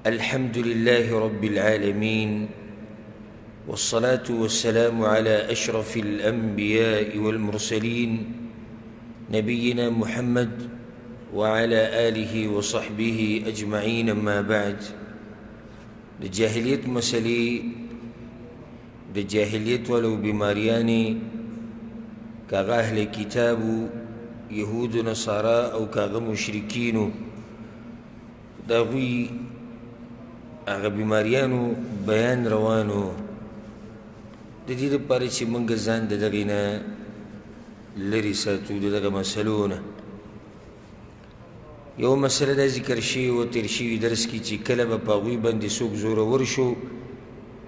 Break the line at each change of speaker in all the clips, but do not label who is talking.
الحمد لله رب العالمين، والصلاة والسلام على أشرف الأنبياء والمرسلين، نبينا محمد وعلى آله وصحبه أجمعين. ما بعد، د جاهلیت مسلې، د جاهلیت والو بیماریانې، که هغه اهل کتابو، یهود و نصارا، او که هغه مشرکینو، د هغوی هغه بیماریانو بیان روانو. د دې لپاره چې موږ ځان د دغې نه لرې ساتو، د دغه مسلو نه. یو مسله دا ذکر شوې وه تېر شوي درس کې چې کله به په هغوی باندې څوک زورور شو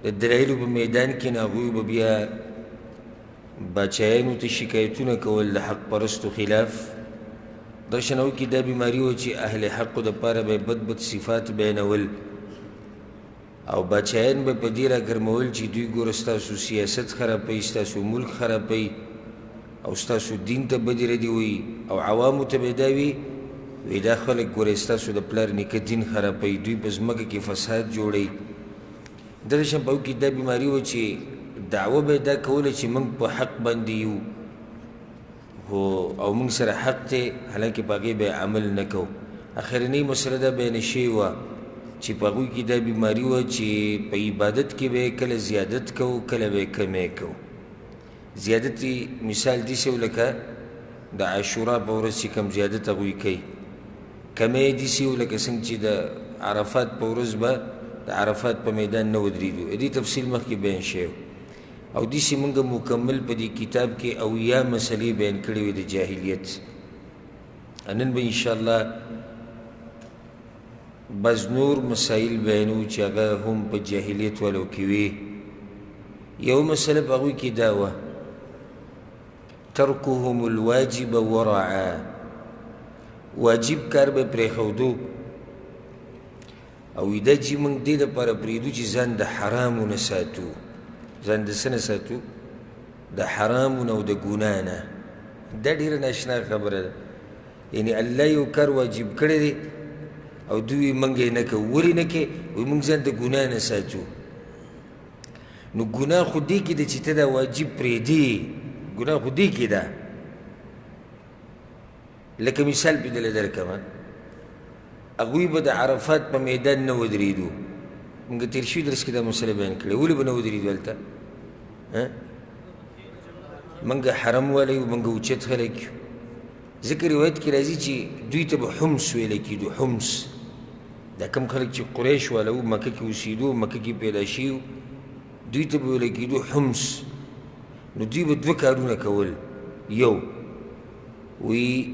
د دلایلو په میدان کې، نو هغوی به بیا باچایانو ته شکایتونه کول د حق پرستو خلاف. دغه شان هغوی کې دا بیماري وه چې اهل حقو دپاره به یې بد بد صفات بیانول، او باچایان به په دې راګرمول چې دوی ګوره ستاسو سیاست خرابوي، ستاسو ملک خرابوي، او ستاسو دین ته بدې ردې وایي، او عوامو ته به یې دا وي وی دا خلک ګورئ ستاسو د پلار نیکه دین خرابوي، دوی په ځمکه کې فساد جوړوي. دغه شان په هغوی کې دا بیماري وه چې دعوه به یې دا کوله چې موږ په حق باندې یو خو او موږ سره حق دی، حالانکه په هغې به یې عمل نه کوو. اخرنۍ مسله دا بیانه شوې وه چې په هغوی کې دا بیماري وه چې په عبادت کې به یې کله زیادت کوو، کله به یې کمی کوو. زیادت مثال داسې و لکه د عاشورا په ورځ چې کوم زیادت هغوی کوي، کمی یې داسې و لکه څنګه چې د عرفات په ورځ به د عرفات په میدان نه ودرېدو. د دې تفصیل مخکې بیان شوی، او داسې موږ مکمل په دې کتاب کې او یا مسلې بیان کړې وې د جاهلیت. نن به انشاءالله بعض نور مسایل بیانو چې هغه هم په جاهلیت والو کې وي. یو مسله په هغوی کې دا وه، ترکهم الواجب ورعا، واجب کار به پرېښودو، او دا چې موږ دې دپاره پرېږدو چې ځان د حرامو نه ساتو. ځان د څه نه ساتو؟ د حرامو نه او د ګناه نه. دا ډېره ناشنا خبره ده. یعنې الله یو کار واجب کړی دی او دوی موږ یې نه کوو. ولې نه کوې؟ وایي موږ ځان د ګناه نه ساتو. نو ګناه خو دې کې ده چې ته دا واجب پرېږدې، ګناه خو دې کې ده. لکه مثال پې دله درکړم، هغوی به د عرفات په میدان نه ودرېدو. موږ تېر شوي درس کې دا مسله بیان کړې. ولې به نه ودرېدو هلته؟ موږ حرم والا یو، موږ اوچت خلک یو. ځکه روایت کې راځي چې دوی ته به حمص ویل کېدو. حمص دا کوم خلک چې قریش والا وو، مکه کې اوسېدو، مکه کې پیدا شوي وو، دوی ته به ویل کېدو حمص. نو دوی به دوه کارونه کول. یو وی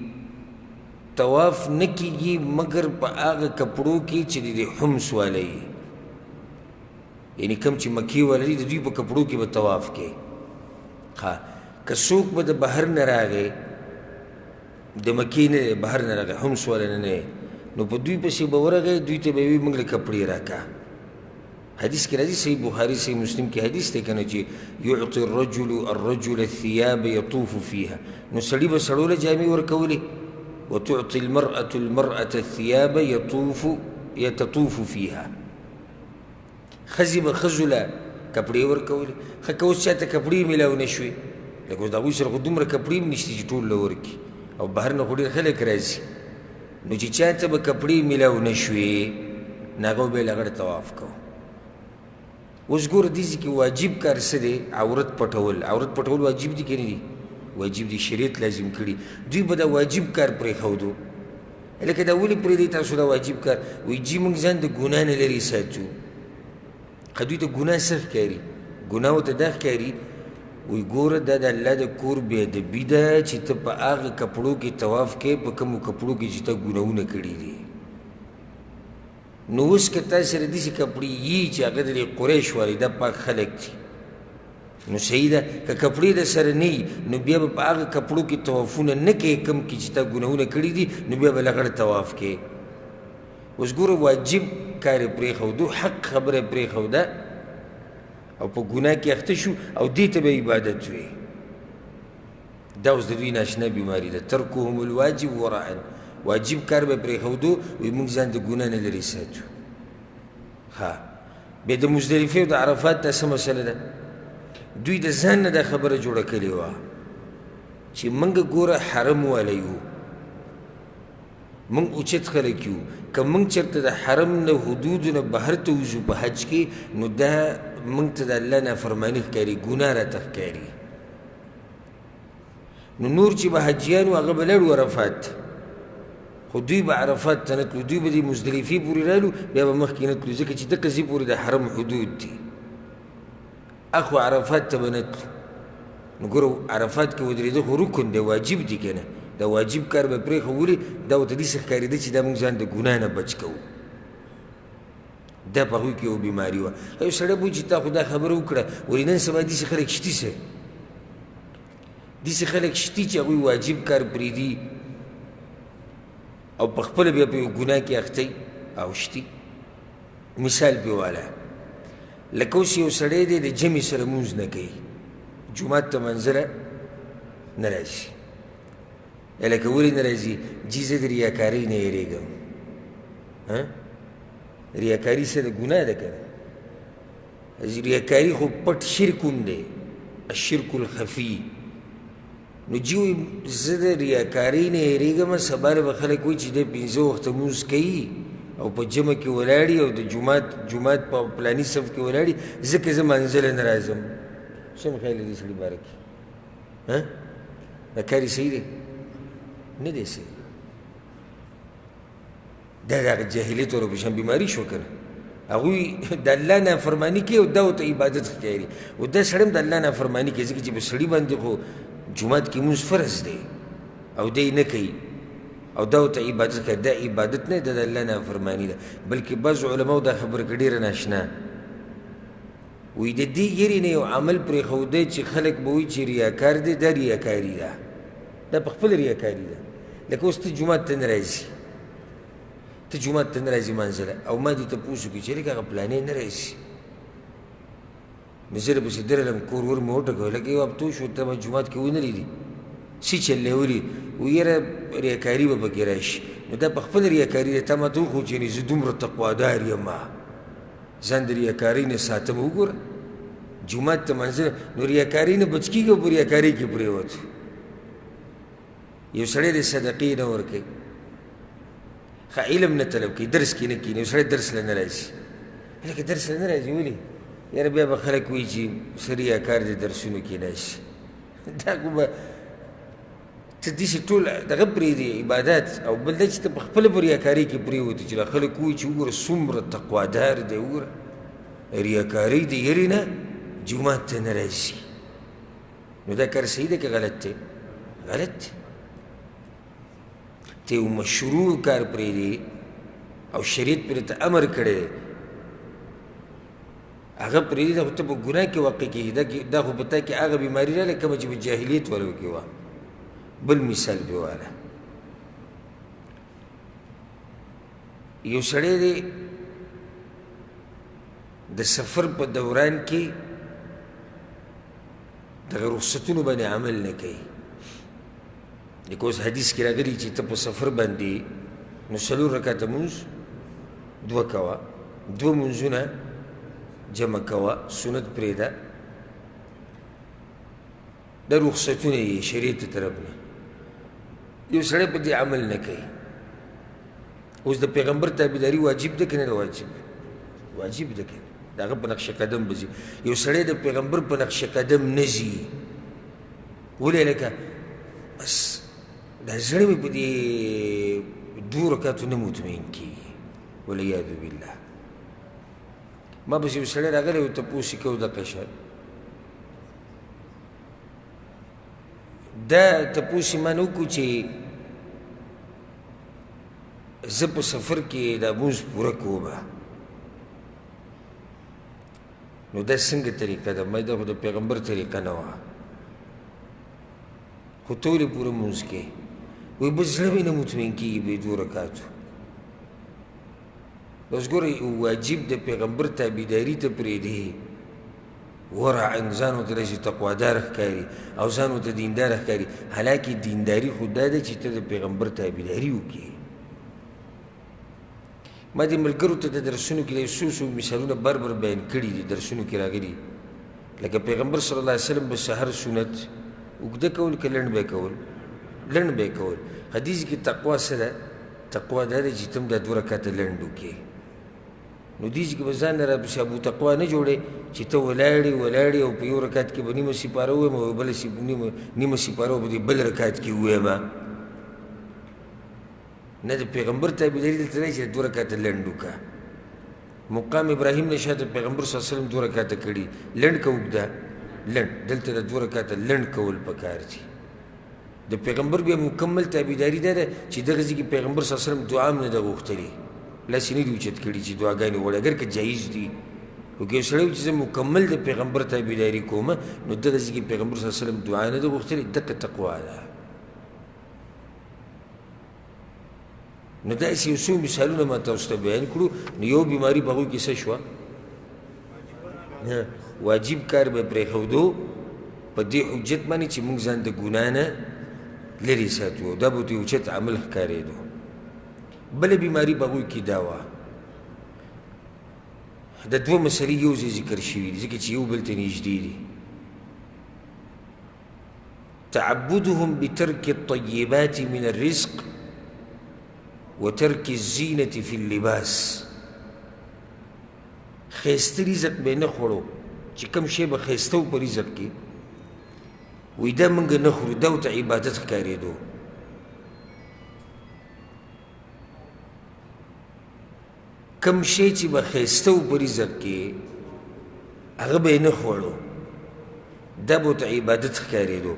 طواف نه کېږي مګر په هغه کپړو کې چې د دې حمص والا یي، یعنې کوم چې مکې والا دي د دوی په کپړو کې به طواف کوي. ښه، که څوک به د بهر نه راغی، د مکې نه دی، بهر نه راغی، حمص والا نه دی، نو په دوی پسې به ورغی، دوی ته به یې وي موږ له کپړې راکړه. حدیث کې راځي، صحیح بخاري صحیح مسلم کې حدیث دی که نه، چې یعطي الرجل الرجل الثیاب یطوف فیها. نو سړي به سړو له جامې ورکولې، وتعطي المرأة المرأة الثياب يتطوف فيها. ښځې به ښځو له کپړې ورکولې. ښه، که اوس چاته کپړې میلاو نه شوې، لکه اوس د هغوی سره خو دومره کپړې هم نشته چې ټول له ورکړي، او بهر نه خو ډېر خلک راځي، نو چې چاته به کپړې میلاو نه شوې، نو هغه به یې لغړ طواف کوو. اوس ګوره دې ځای کې واجب کار څه دی؟ عورت پټول. عورت پټول واجب دي که نه دي؟ واجب دي، شریعت لازم کړي. دوی به دا واجب کار پرېښودو. لکه دا ولې پرېږدئ تاسو دا واجب کار؟ وایي جي موږ ځان د ګناه نه لرې ساتو. ښه، دوی ته ګناه څه ښکاري؟ ګناه ورته دا ښکاري، وایي ګوره دا د الله د کور بې ادبي ده چې ته په هغه کپړو کې طواف کوې په کومو کپړو کې چې تا ګناهونه کړي دي. نو اوس که تا سره داسې کپړې یي چې هغه د دې قریش والي دا پاک خلک دي، نو صحیح ده. که کپړې د سره نه وي، نو بیا به په هغه کپړو کې طوافونه نه کوې کوم کې چې تا ګناهونه کړي دي، نو بیا به لغړ طواف کوې. اوس ګوره واجب کار یې پرېښودو، حق خبره یې پرېښوده، او په ګناه کې اخته شو، او دې ته به عبادت وي. دا اوس د دوی ناشنا بیماري ده، ترکهم الواجب ورعا، واجب کار به پرېښودو، وایي موږ ځان د ګناه نه لرې ساتو. ښه، بیا د مزدلفې او د عرفات دا څه مسله ده؟ دوی د ځان نه دا خبره جوړه کړې وه چې موږ ګوره حرم والا یو، موږ اوچت خلک یو، که موږ چېرته د حرم نه حدودو نه بهر ته وځو په حج کې، نو دا موږ ته د الله نافرماني ښکاري، ګناه راته ښکاري. نو نور چې به حجیان وو هغه به لاړو عرفات ته، خو دوی به عرفات ته نه تلو، دوی به د مزدلفې پورې رالو، بیا به مخکې نه تلو، ځکه چې دقه ځای پورې د حرم حدود دي. اخوا عرفات ته به نه تلو. نو ګوره عرفات کې ودرېده خو رکن دی، واجب دی که نه، دا واجب کار به پرېښوولې، دا ورته داسې ښکارېده چې دا موږ ځان د ګناه نه بچ کوو. دا په هغوی کې یوه بیماري وه. یو سړی به وایي چې تا خو دا خبره وکړه، ولې نن سبا داسې خلک شتي؟ څه داسې خلک شتي چې هغوی واجب کار پرېږدي او په خپله بیا په یوه ګناه کې اخته او شتي. مثال پې واله، لکه اوس یو سړی دی د جمع سره لمونځ نه کوي، جومات ته منځله نه راځي. لکه ولې نه راځي؟ جي زه د ریاکارۍ نه یېرېږم. ریاکاري څه ده؟ ګناه ده که نه؟ ریاکاري خو پټ شرک هم دی، الشرک الخفي. نو جي وایي زه د ریاکارۍ نه یېرېږم، سبا له به خلک وایي چې دی پنځه وخته لمونځ کوي او په جمع کې ولاړي او د جومات په پلاني صف کې ولاړي، ځکه زه منزله نه راځم. څه مې خیال دی سړي باره کې؟ دا کار یې صحیح دی؟ نه دی صحیح. دا د هغه جاهلیت والو په شان بیماري شوه که نه؟ هغوی د الله نافرماني کوي او دا ورته عبادت ښکاري، او دا سړی هم د الله نافرماني کوي، ځکه چې په سړي باندې خو جومات کې لمونځ فرض دی او دی نه کوي، او دا ورته عبادت ښکاري. دا عبادت نه ده، د الله نافرماني ده. بلکې بعضو علماو دا خبره کړې ډېره ناشنا، وایي د دې یرې نه یو عمل پرېښودی چې خلک به وایي چې ریاکار دی، دا ریاکاري ده، دا په خپله ریاکاري ده. لکه اوس ته جومات ته نه راځي، ته جومات ته نه راځي منزله، او ما دې تپوس وکړي چې لکه هغه پلانی نه راځي، نو زه درپسې درلم، کور ور مې وټکوه، لکه یو هفته وشو ته ما جومات کې ونه لیدې، څه چل دی ولې؟ وایي یاره ریاکاري به پکې راشي. نو دا په خپله ریاکاري ده، تا ما ته وښود چې زه دومره تقوادار یم، ځان د ریاکارۍ نه ساتم. وګوره جومات ته منزله، نو ریاکارۍ نه بچ کېږي او په ریاکارۍ کې پرېوت. یو سړی د صدقې نه ورکوي، ښه علم نه طلب کوي، درس کې نه کښېني، یو سړی درس له نه راځي، لکه درس له نه راځي ولې؟ یاره بیا به خلک وایي چې څه ریاکار دی درسونو کې ناست. دا خو به ته داسې ټول دغه پرېږدې عبادت، او بل دا چې ته په خپله په ریاکارۍ کې پرېوتې چې دا خلک وایي چې وګوره څومره تقوادار دی، وګوره ریاکارۍ د یرې نه جومات ته نه راځي. نو دا کار صحیح دی که غلط دی؟ غلط دی. ته یو مشروع کار پرېږدې او شریعت پرې ته امر کړی دی، هغه پرېږدې، دا خو ته په ګناه کې واقع کېږي. دا خو په تا کې هغه بیماري راغله کومه چې په جاهلیت والو کې وه. بل مثال پې واله، یو سړی دی د سفر په دوران کې دغه رخصتونو باندې عمل نه کوي. لکه اوس حدیث کې راغلي چې ته په سفر باندې نو څلور رکعته لمونځ دوه کوه، دوه لمونځونه جمع کوه، سنت پرېږده. دا رخصتونه یې شریعت طرف نه. یو سړی په دې عمل نه کوي. اوس د پیغمبر تابعداري واجب ده که نه ده واجب؟ واجب ده که نه؟ د هغه په نقش قدم به ځي. یو سړی د پیغمبر په نقش قدم نه ځي، ولې؟ لکه بس دا زړه مې په دې دوو رکعتو نه مطمئن کېږي، والعیاذ بالله. ما پسې یو سړی راغلی و، تپوس یې کوو دقه شی، دا تپوس یې ما نه وکړو چې زه په سفر کې دا لمونځ پوره کوم، نو دا څنګه طریقه ده؟ ما دا خو د پیغمبر طریقه نه وه، خو ته ولې پوره لمونځ کوې؟ وایي بس زړه مې نه مطمئن کېږي په دوو رکعتو. بس ګورئ واجب د پیغمبر تابعداري ته پرېږدي، ورع ځان ورته داسې تقوادار ښکاري او ځان ورته دیندار ښکاري، حالانکه دینداري خو دا ده چې ته د پیغمبر تابعداري وکړې. ما دې ملګرو ته د درسونو کې څو څو مثالونه بار بار بیان کړي دي، درسونو کې راغلي. لکه پیغمبر صلی الله علیه وسلم به سحر سنت اوږده کول که لنډ به یې کول؟ لنډ به یې کول. حدیث کې تقوا څه ده؟ تقوا دا ده چې ته هم دا دوه رکعته لنډ وکړې. نو دې کې به ځان نه راپسې ابو تقوا نه جوړې چې ته ولاړې ولاړې او په یو رکعت کې به نیمه سپاره ووایم او بله نیمه سپاره به دې بل رکعت کې ووایم. نه، د پیغمبر تابعداري دلته دی چې دوه رکعته لنډ وکړه. مقام ابراهیم نه شاته پیغمبر صلی الله علیه وسلم دوه رکعته کړي، لنډ که اوږده؟ لنډ. دلته د دوه رکعته لنډ کول پکار دي. د پیغمبر بیا مکمل تابعداري دا ده چې دغه ځای کې پیغمبر صلی الله علیه وسلم دعا هم نه ده غوښتلې، لاس یې نه دي اوچت کړي چې دعاګانې وغواړي، اګر که جایز دي. خو که یو سړی وي چې زه مکمل د پیغمبر تابعداري کوم، نو دغه ځای کې پیغمبر صلی الله علیه وسلم دعا نه ده غوښتلې، دقه تقوا ده. نو داسې یو څو مثالونه ما تاسو ته بیان کړو. نو یو بیماري په هغوی کې څه شوه؟ واجب کار به پرېښودو په دې حجت باندې چې موږ ځان د ګناه نه لرې ساتو، او دا به ورته یو اوچت عمل ښکارېدو. بله بیماري په هغوی کې دا وه، د دوه مسلې یو ځای ذکر شوي دي ځکه چې یو بل ته نږدې دي. تعبدهم بترك الطيبات من الرزق وترك الزينة في اللباس. ښایسته رزق به یې نه خوړو، چې کوم شی به ښایسته و په رزق کې، وایي دا موږ نه خورو، دا ورته عبادت ښکارېدو. کوم شی چې به ښایسته و په رزق کې هغه به یې نه خوړو، دا به ورته عبادت ښکارېدو.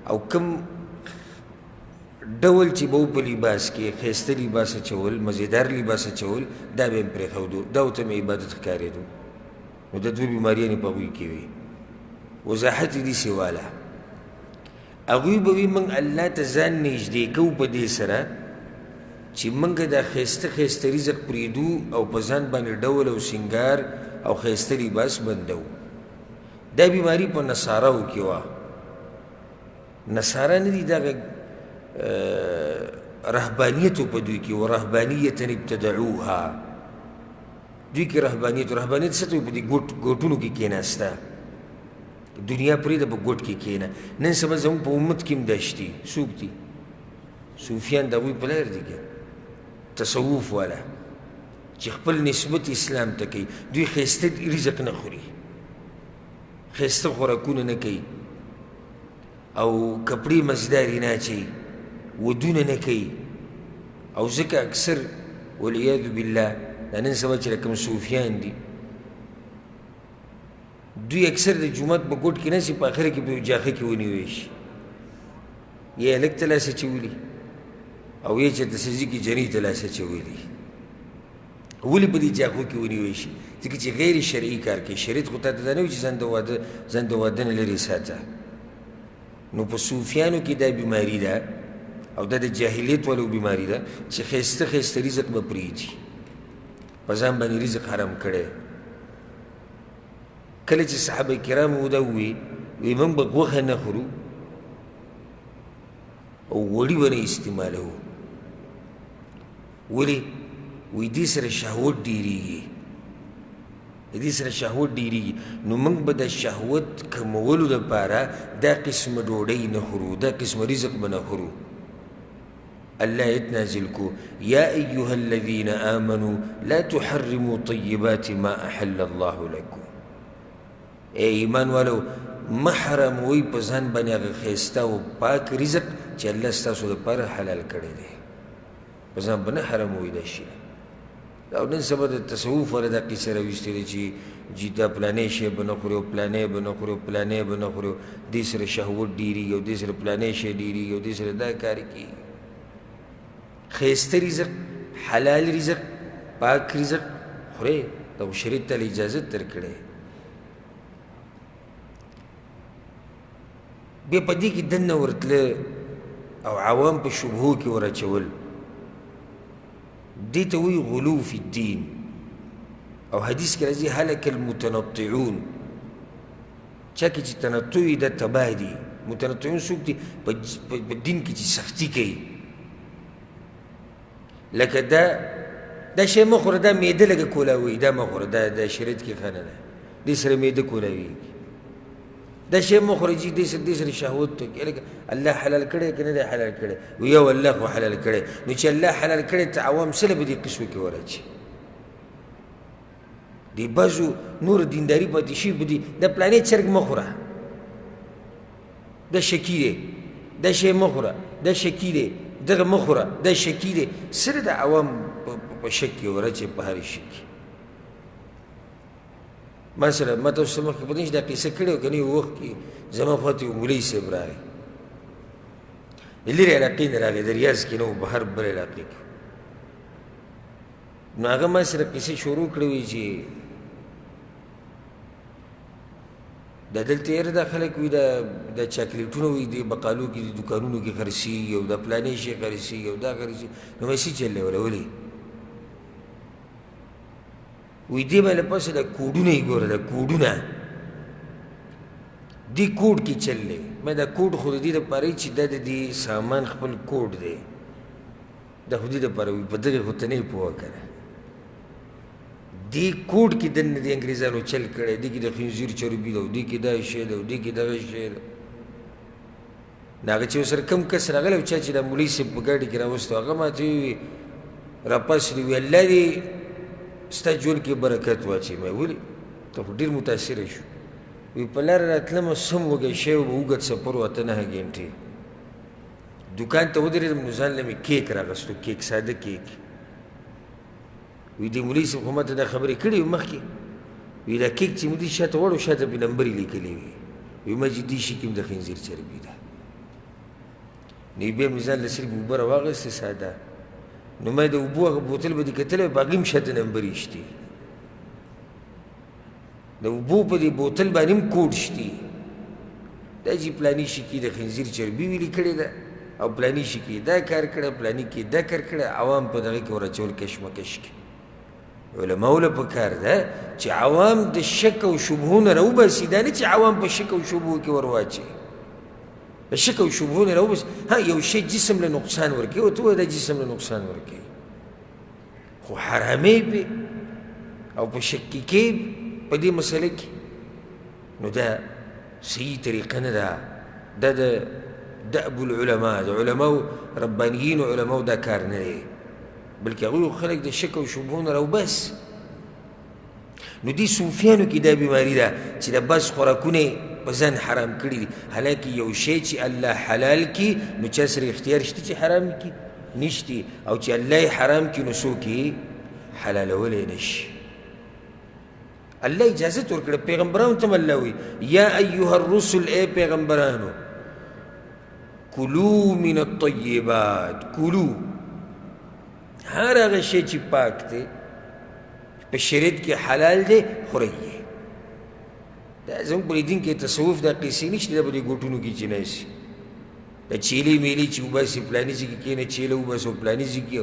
او کوم ډول چې به و په لباس کې ښایسته لباس اچول، مزیدار لباس اچول، دا به یې هم پرېښودو، دا ورته هم عبادت ښکارېدو. نو دا دوه بیماریانې په هغوی کې وي. وضاحت یې داسې واله، هغوی به وي موږ الله ته ځان نږدې کوو په دې سره چې موږ دا ښایسته ښایسته رزق پرېږدو او په ځان باندې ډول او سینګار او ښایسته لباس بندو. دا بیماري په نصاراو کې وه. نصارا نه دي، دغه رهبانیت په دوی کې و، رهبانیة ابتدعوها. دوی کې رهبانیت، رهبانیت څه ته وایي؟ په دې ګوټونو کې کېناسته، دنیا پرېږده په ګوټ کې کښېنه. نن سبا زموږ په امت کې هم دا شتي. څوک دي؟ صوفیان د هغوی پلار دي که تصوف والا چې خپل نسبت اسلام ته کوي. دوی ښایسته رزق نه خوري، ښایسته خوراکونه نه کوي، او کپړې مزدارې نه اچوي، ودونه نه کوي. او ځکه اکثر والعیاذ بالله دا نن سبا چې کوم صوفیان دي، دوی اکثر د جومات په ګوټ کې نه سي، په اخره کې په یو جاخه کې ونیوی شي، یا هلک ته لاس اچولي او یا چېرته څه ځي کې جنۍ ته لاس اچولي. ولې په دې جاخو کې ونیوی شي؟ ځکه چې غیر شرعي کار کوي. شریعت خو تا ته دا نه وایي چې ځان د واده نه لرې ساته. نو په صوفیانو کې دا بیماري ده، او دا د جاهلیت والو بیماري ده چې ښایسته ښایسته رزق به پرېږدي، په ځان باندې رزق حرام کړی. کله چې صحابه کرامو دا ووایي، وایي موږ به غوښه نه خورو او غوړي به نه استعمالوو. ولې؟ وایي دې سره شهوت ډېرېږي، دې سره شهوت ډېرېږي. نو موږ به د شهوت کمولو دپاره دا قسمه ډوډۍ نه خورو، دا قسمه رزق به نه خورو. الله آیت نازل کو، یا ایها الذین آمنوا لا تحرموا طیبات ما احل الله لکم. ای ایمان والو، مه حراموئ په ځان باندې هغه ښایسته او پاک رزق چې الله ستاسو دپاره حلال کړی دی. په ځان به نه حراموئ دا شی. او نن سبا د تصوف والا دا قصه راویستې ده چې جي دا پلانی شی به نه خوري او پلانی به نه خوري او پلانی به نه خوري، دې سره شهوت ډېرېږي او دې سره پلانی شی ډېرېږي او دې سره دا کار کېږي. ښایسته رزق، حلال رزق، پاک رزق خورې، دا خو شریعت ته اجازه درکړی. بیا په دې کې دننه ورتله او عوام په شبهو کې ور اچول، دې ته وایي غلو فی الدین. او حدیث کې راځي هلک المتنطعون، چا کې چې تنطع وي دا تباه دي. متنطعون څوک دي؟ په دین کې چې سختي کوي. لکه دا دا شی مه خوره، دا معده لږه کولاوي، دا مه خوره، دا د شریعت کې ښه نه ده، دې سره معده کولاویږي. دا شی مه خوره چې دې سره شهوت ته کوي. لکه الله حلال کړی که نه دی حلال کړی؟ وایي یو الله خو حلال کړی. نو چې الله حلال کړی ته عوام څه له په دې قصو کې وراچي؟ دې بعضو نور دینداري پاتې شوي په دې، دا پلانې چرګ مه خوره، دا شکي دی، دا شی مه خوره، دا شکي دی، دغه مه خوره، دا شکي دی. سره د عوام په شک کې وراچي په هر شي کې. ما سره ما تاسو ته مخکې پته نشي دا قصه کړې وه که نه، یو وخت کې زما خوا ته یو مولوي صاحب راغی، د لرې علاقې نه راغی، د ریاض کې نه و، بهر بل علاقې کې. نو هغه ما سره قصې شروع کړې وې چې دا دلته یاره دا خلک وي، دا چاکلیټونه وي، دې بقالو کې، دې دوکانونو کې خرڅېږي، او دا پلانې شی خرڅېږي، او دا خرڅېږي. نو ما څه چل دی وله ولې؟ وایي دې باندې پاسه دا کوډونه یې ګوره، دا کوډونه دې کوډ کې چل دی. ما دا کوډ خو د دې دپاره چې دا د دې سامان خپل کوډ دی، دا خو دې دپاره وي، په دغې خو ته نه یې پوهه که نه. دې کوډ کې دننه دې انګریزانو چل کړی، دې کې د خنزیر چربي ده، او دې کې دا شی ده، او دې کې دغه شی ده. نو هغه چې ورسره کوم کس راغلی او چا چې دا مولوي صاحب په ګاډي کې راوستو، هغه ما ته وویل راپاڅېدو، وویل الله دې ستا ژوند کې برکت واچوي. ما ولې؟ ته خو ډېر متاثره شو. وایي په لاره راتلم سم وږی شوی وم، اوږد سفر و، 8-9 ګنټې. دوکان ته ودرېدم، نو ځان له مې کیک راغستو، کیک، ساده کیک. وایي دې مولوي صاحب خو ما ته دا خبرې کړې وې مخکې. وایي دا کیک چې مې دې شاته وړو، شاته پې نمبرې لیکلې وې. وایي ما چې دې شي کې هم د خنزیر چربي ده. نو بیا مې ځان له صرف اوبه راواخیستې ساده. نو ما د اوبو هغه بوتل به دې کتلی وای، په هغې هم شاته نمبرې شتې، د اوبو په دې بوتل باندې هم کوډ شتې. دا چې پلاني شي کې د خنزیر چربي ویلي کړې ده، او پلاني شي کې دا کار کړی، پلاني کې دا کار کړی، عوام په دغه کې وراچول کشمکش کې. علماو له پکار ده چې عوام د شک او شبهو نه راوباسي، دا نه چې عوام په شک او شبهو کې ورواچوي، د شک او شبهو نه راوباسي. ها یو شی جسم له نقصان ورکوي، ورته ووایه دا جسم له نقصان ورکوي، خو حرامې پې او په شک کې کې په دې مسله کې، نو دا صحیح طریقه نه ده. دا د دأب العلماء، د علماو ربانیینو علماو دا کار نه دی، بلکې هغوی خلک د شک او شبهو نه راوباسي. نو دې صوفیانو کې دا بیماري ده چې د بعض خوراکونه په ځان حرام کړي دي، حالانکه یو شی چې الله حلال کړي نو چا سره اختیار شته چې حرام کړي؟ نشتي. او چې الله یې حرام کړي نو څوک یې حلالولی نه شي. الله اجازه ورکړه پیغمبرانو ته هم الله وایي یا ایها الرسل، ای پیغمبرانو، کلو من الطیبات، کلو هر هغه شی چې پاک دی په شریعت کې حلال دی خورئ یې. دا زموږ په دین کې تصوف دا قصې نشته، دا په دې ګوټونو کې چې ناسي د چیلې میلې چې وباسي فلاني ځای کې کښېنه چیله وباسي او فلاني ځای کې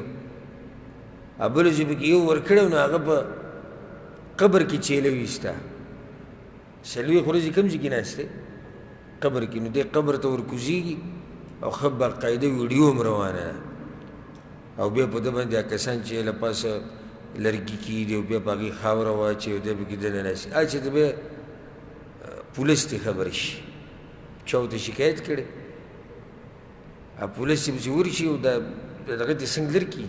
بل ځای پکې یو ورکړی نو هغه په قبر کې چیله ویسته. 40 ورځې کوم ځای کې ناست دی؟ قبر کې. نو دی قبر ته ورکوزېږي او ښه باقاعده ویډیو هم روانه ده، او بیا په ده باندې هغه کسان چې له پاسه لرګي کېږدي او بیا په هغې خاوره واچوي او دی پکې دننه ناست وي، هسې ته بیا پولیس ته خبر شي، چا ورته شکایت کړی، پولیس چې پسې ورشي او دا دغه دې څنګه لرې کړي،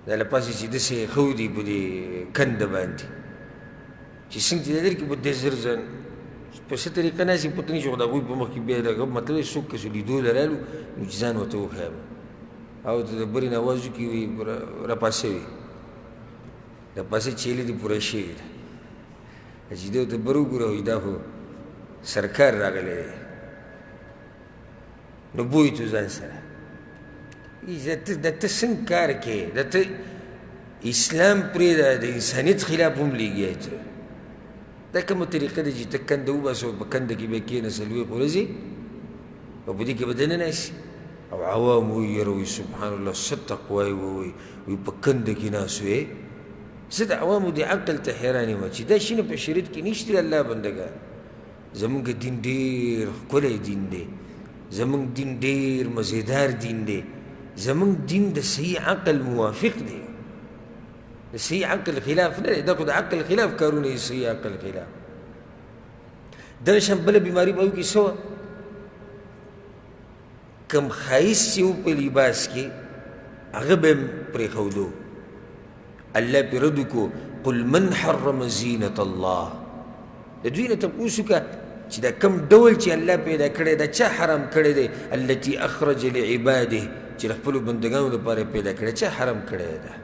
دا له پاسه چې داسې ښه دي په دې کنده باندې چې څنګه چې لرې کړي، په دې زر ځان په څه طریقه ناست یې پته نشي، خو د هغوی په مخ کې بیا دغه مطلب څوک که څه لیدو له رالو نو چې ځان ورته وښایم او ته د برې نه اواز وکړي وي راپاسه وي، راپاسه چیلې دې پوره شوې ده، چې دی ورته بر وګوره وایي دا خو سرکار راغلی دی، نو بوی ته ځان سره د ته څنګه کار کوې، د ته اسلام پرېږده، د انسانیت خلاف هم لګیا ته. دا کومه طریقه ده چې ته کنده وباسې او په کنده کې بیا کښېنه 40 ورځې او په دې کې به دننه ناست او عوام وایي یاره وایي سبحان الله څه تقوا یې ووایي، وایي په کنده کې ناست وې. زه د عوامو دې عقل ته حیران یم چې دا شی نه په شریعت کې نشته. د الله بندګان، زمونږ دین ډېر ښکلی دین دی، زمونږ دین ډېر مزیدار دین دی، زمونږ دین د صحیح عقل موافق دی. د صحیح عقل خلاف نه دی، دا خو د عقل خلاف کارونه دي، صحیح عقل خلاف. دغه شان بله بیماري به وکړي څه وه؟ کم ښایست چې و په لباس کې هغه به یې پرېښودو. الله پرې رد وکړو، قل من حرم زینة الله. د دوی نه تپوس وکړه چې دا کم ډول چې الله پیدا کړی دا چا حرام کړی دی؟ التي اخرج لعباده، چې د خپلو بندګانو دپاره یې پیدا کړی، چا حرام کړی ده؟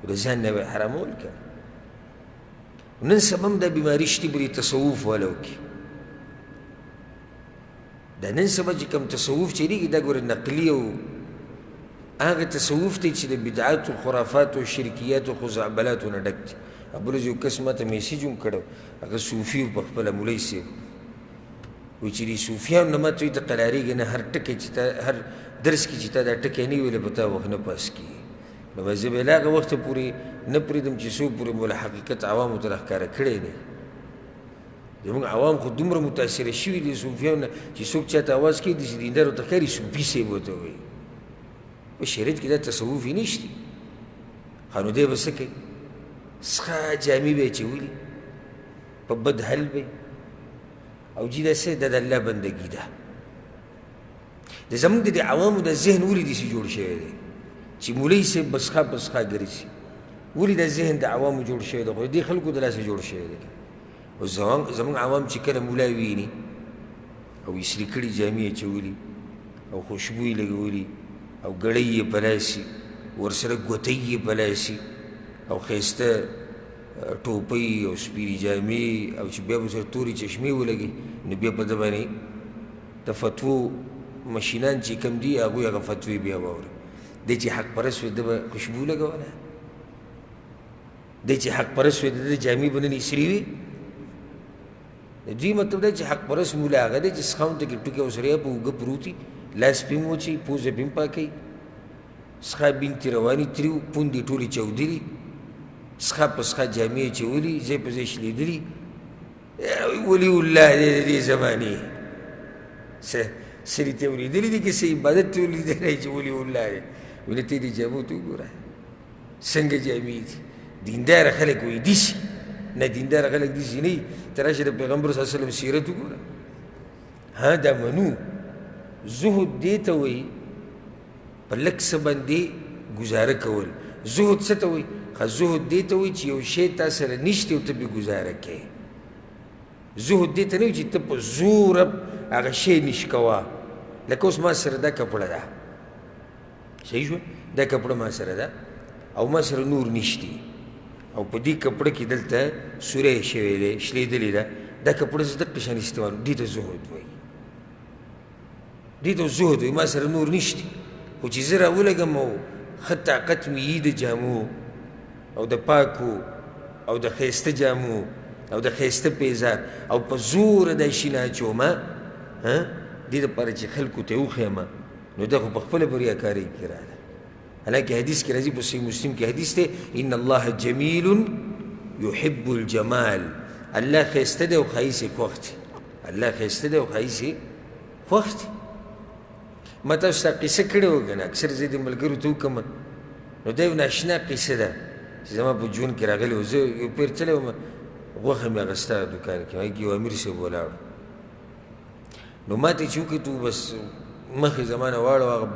د ځان نه به یې حرامول که نه. نن سبا هم دا بیماري شته په دې تصوف والو کې. دا نن سبا چې کوم تصوف چلېږي دا ګوره نقلي او هغه تصوف دی چې د بدعاتو، خرافاتو، شرکیاتو، خزعبلاتو نه ډک دی. بل ورځ یو کس ما ته میسج هم کړی، هغه صوفي و په خپله مولوي صاحب، وایي چې دې صوفیانو نه ما ته وایي ته قلارېږې نه، هر ټکی چې تا هر درس کې چې تا دا ټکی نه ویلی په تا وخت نه پاس کېږي. نو به زه به له هغه وخته پورې نه پرېږدم چې څو پورې مو له حقیقت عوامو ته راښکاره کړی دی. زموږ عوام خو دومره متاثره شوي دي صوفیانو نه چې څوک چا ته اواز کوي داسې دیندار ورته ښکاري صوفي صاحب ورته وایي. په شریعت کې دا تصوف یې نشته. ښه نو دی به څه کوي؟ څخه جامې به یې اچولي، په بد حل به، او جي دا څه ده؟ د الله بندګي ده. د زموږ د دې عوامو د ذهن ولې داسې جوړ شوی دی چې مولوي صاحب به څښا په څښا ګرځي؟ ولې دا ذهن د عوامو جوړ شوی دی؟ خو د دې خلکو د لاسه جوړ شوی دی. اوس زموږ عوام چې کله مولا ویني او استري کړي جامې یې اچولي او خوشبو یې لګولي او ګړۍ یې په لاس ورسره ګوتۍ یې په لاس او ښایسته ټوپۍ او سپینې جامې او چې بیا به سره تورې چشمې ولګوي، نو بیا په ده باندې د فتوو مشینان چې کوم دي هغوی هغه فتوې بیا واوري. دی چې حق پرست وي ده به خوشبو لګوله، دی چې حق پرست وي د ده جامې به نن سرې وي. د دوی مطلب دی چې حق پرست مولا هغه دی چې څښاون ته کې ټوکې ورسره په اوږه پروت وي، لاس پې هم وچوي، پوزه پې هم پاکوي، څښا بینتې روانې تریو، پوندې ټولې چاودلي، څښا په څښا جامې یې اچولي، ځای په ځای شلېدلي. ولي الله دی د دې زمانې. څه سړي ته اورېدلي دي که څه عبادت ته ولیدلی چې ولي الله دی؟ ویل ته دې جامو ته وګوره څنګه جامې دي. دینداره خلک وایي داسې نه، دینداره خلک داسې نه وي. ته راشه د پیغمبر صلی الله علیه وسلم سیرت وګوره. ها دا منو زهد دې ته وایي په لږ څه باندې ګزاره کول. زهد څه ته وایي؟ ښه زهد دې ته وایي چې یو شی تا سره نشته او ته پرې ګزاره کوې. زهد دې ته نه وایي چې ته په زوره هغه شی نشکوه. لکه اوس ما سره دا کپړه ده، صحیح شوه، دا کپړه ما سره ده او ما سره نور نشتي، او په دې کپړه کې دلته سوری شوی دی، شلېدلې ده، دا کپړه زه دقه شان استعمال، دې ته زهد وایي. دې ته زهد وایي، ما سره نور نشتي، خو چې زه راولګم او ښه طاقت مې یي د جامو او د پاکو او د ښایسته جامو او د ښایسته پیزار او په زوره دا شي نه اچوم، دې دپاره چې خلکو ته یې وښیم، نو دا خو په خپله په ریاکارۍ کې راغله. حالانکه حدیث کې راځي، په صحیح مسلم کې حدیث دی، ان الله جمیل یحب الجمال، الله ښایسته دی او ښایست یې خوښ دی. الله ښایسته دی او ښایست یې خوښ دی. ما تاسو ته قصه کړې وه که نه، اکثر زه دې ملګرو ته وکړم، نو دا یو ناشنا قصه ده چې زما په ژوند کې راغلې وه. زه یو پېر تللی وم، غوښه مې اخیسته دوکان کې، هغې کې یو امیر صاحب ولاړ، نو ما ته چې وکتو بس مخ یې زما نه واړو، هغه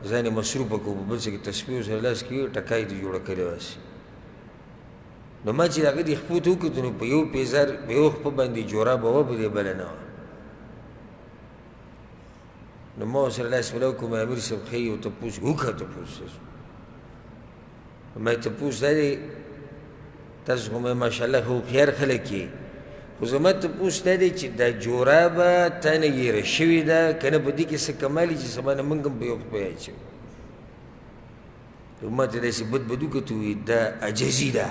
ځان یې مصروفه کړو، په بل څه کې تسبیح ورسره لاس کې ټکا یې جوړه کړې وه هسې. نو ما چې د هغه دې خپو ته وکتو، نو په یو پیزار په یو خپه باندې جورابه وه، په دې بله نه وه. نو ما ورسره لاس ملاو کړو، ما امیر صاحب ښه یې یو تپوس وکړه، تپوس ما یې تپوس دا دی، تاسو خو مې ماشاءالله ښه هوښیار خلک یې، خو زما تپوس دا دی چې دا جورابه تا نه هېره شوې ده که نه، په دې کې څه کمال چې سبا نه موږ هم په یو خپه اچوو. نو ما ته داسې بد بد وکتو، وایي دا عجزي ده،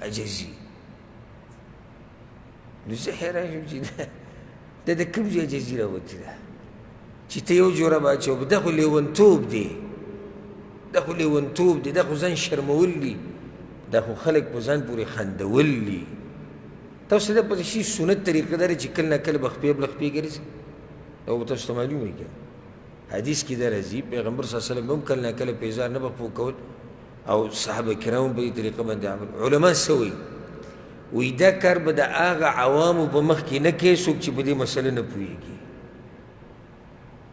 عجزي. نو زه حیران شوم چې دا د کوم ځای عجزي راوتې ده چې ته یو جورابه اچوې؟ دا خو لیونتوب دی، دا خو لیونتوب دی، دا خو ځان شرمول دي، دا خو خلک په ځان پورې خندول دي. تاسو ته دا پته شي سنت طریقه دا ده چې کله نا کله به خپې بله خپې ګرځي، دا به تاسو ته معلومه وي که نه. حدیث کې دا راځي پیغمبر صلی الله علیه وسلم هم کله نا کله پیزار نه به خپو کول، او صحابه کرامو په دې طریقه باندې عمل. علما څه وایي؟ وایي دا کار به د هغه عوامو په مخ کې نه کوې څوک چې په دې مسله نه پوهېږي.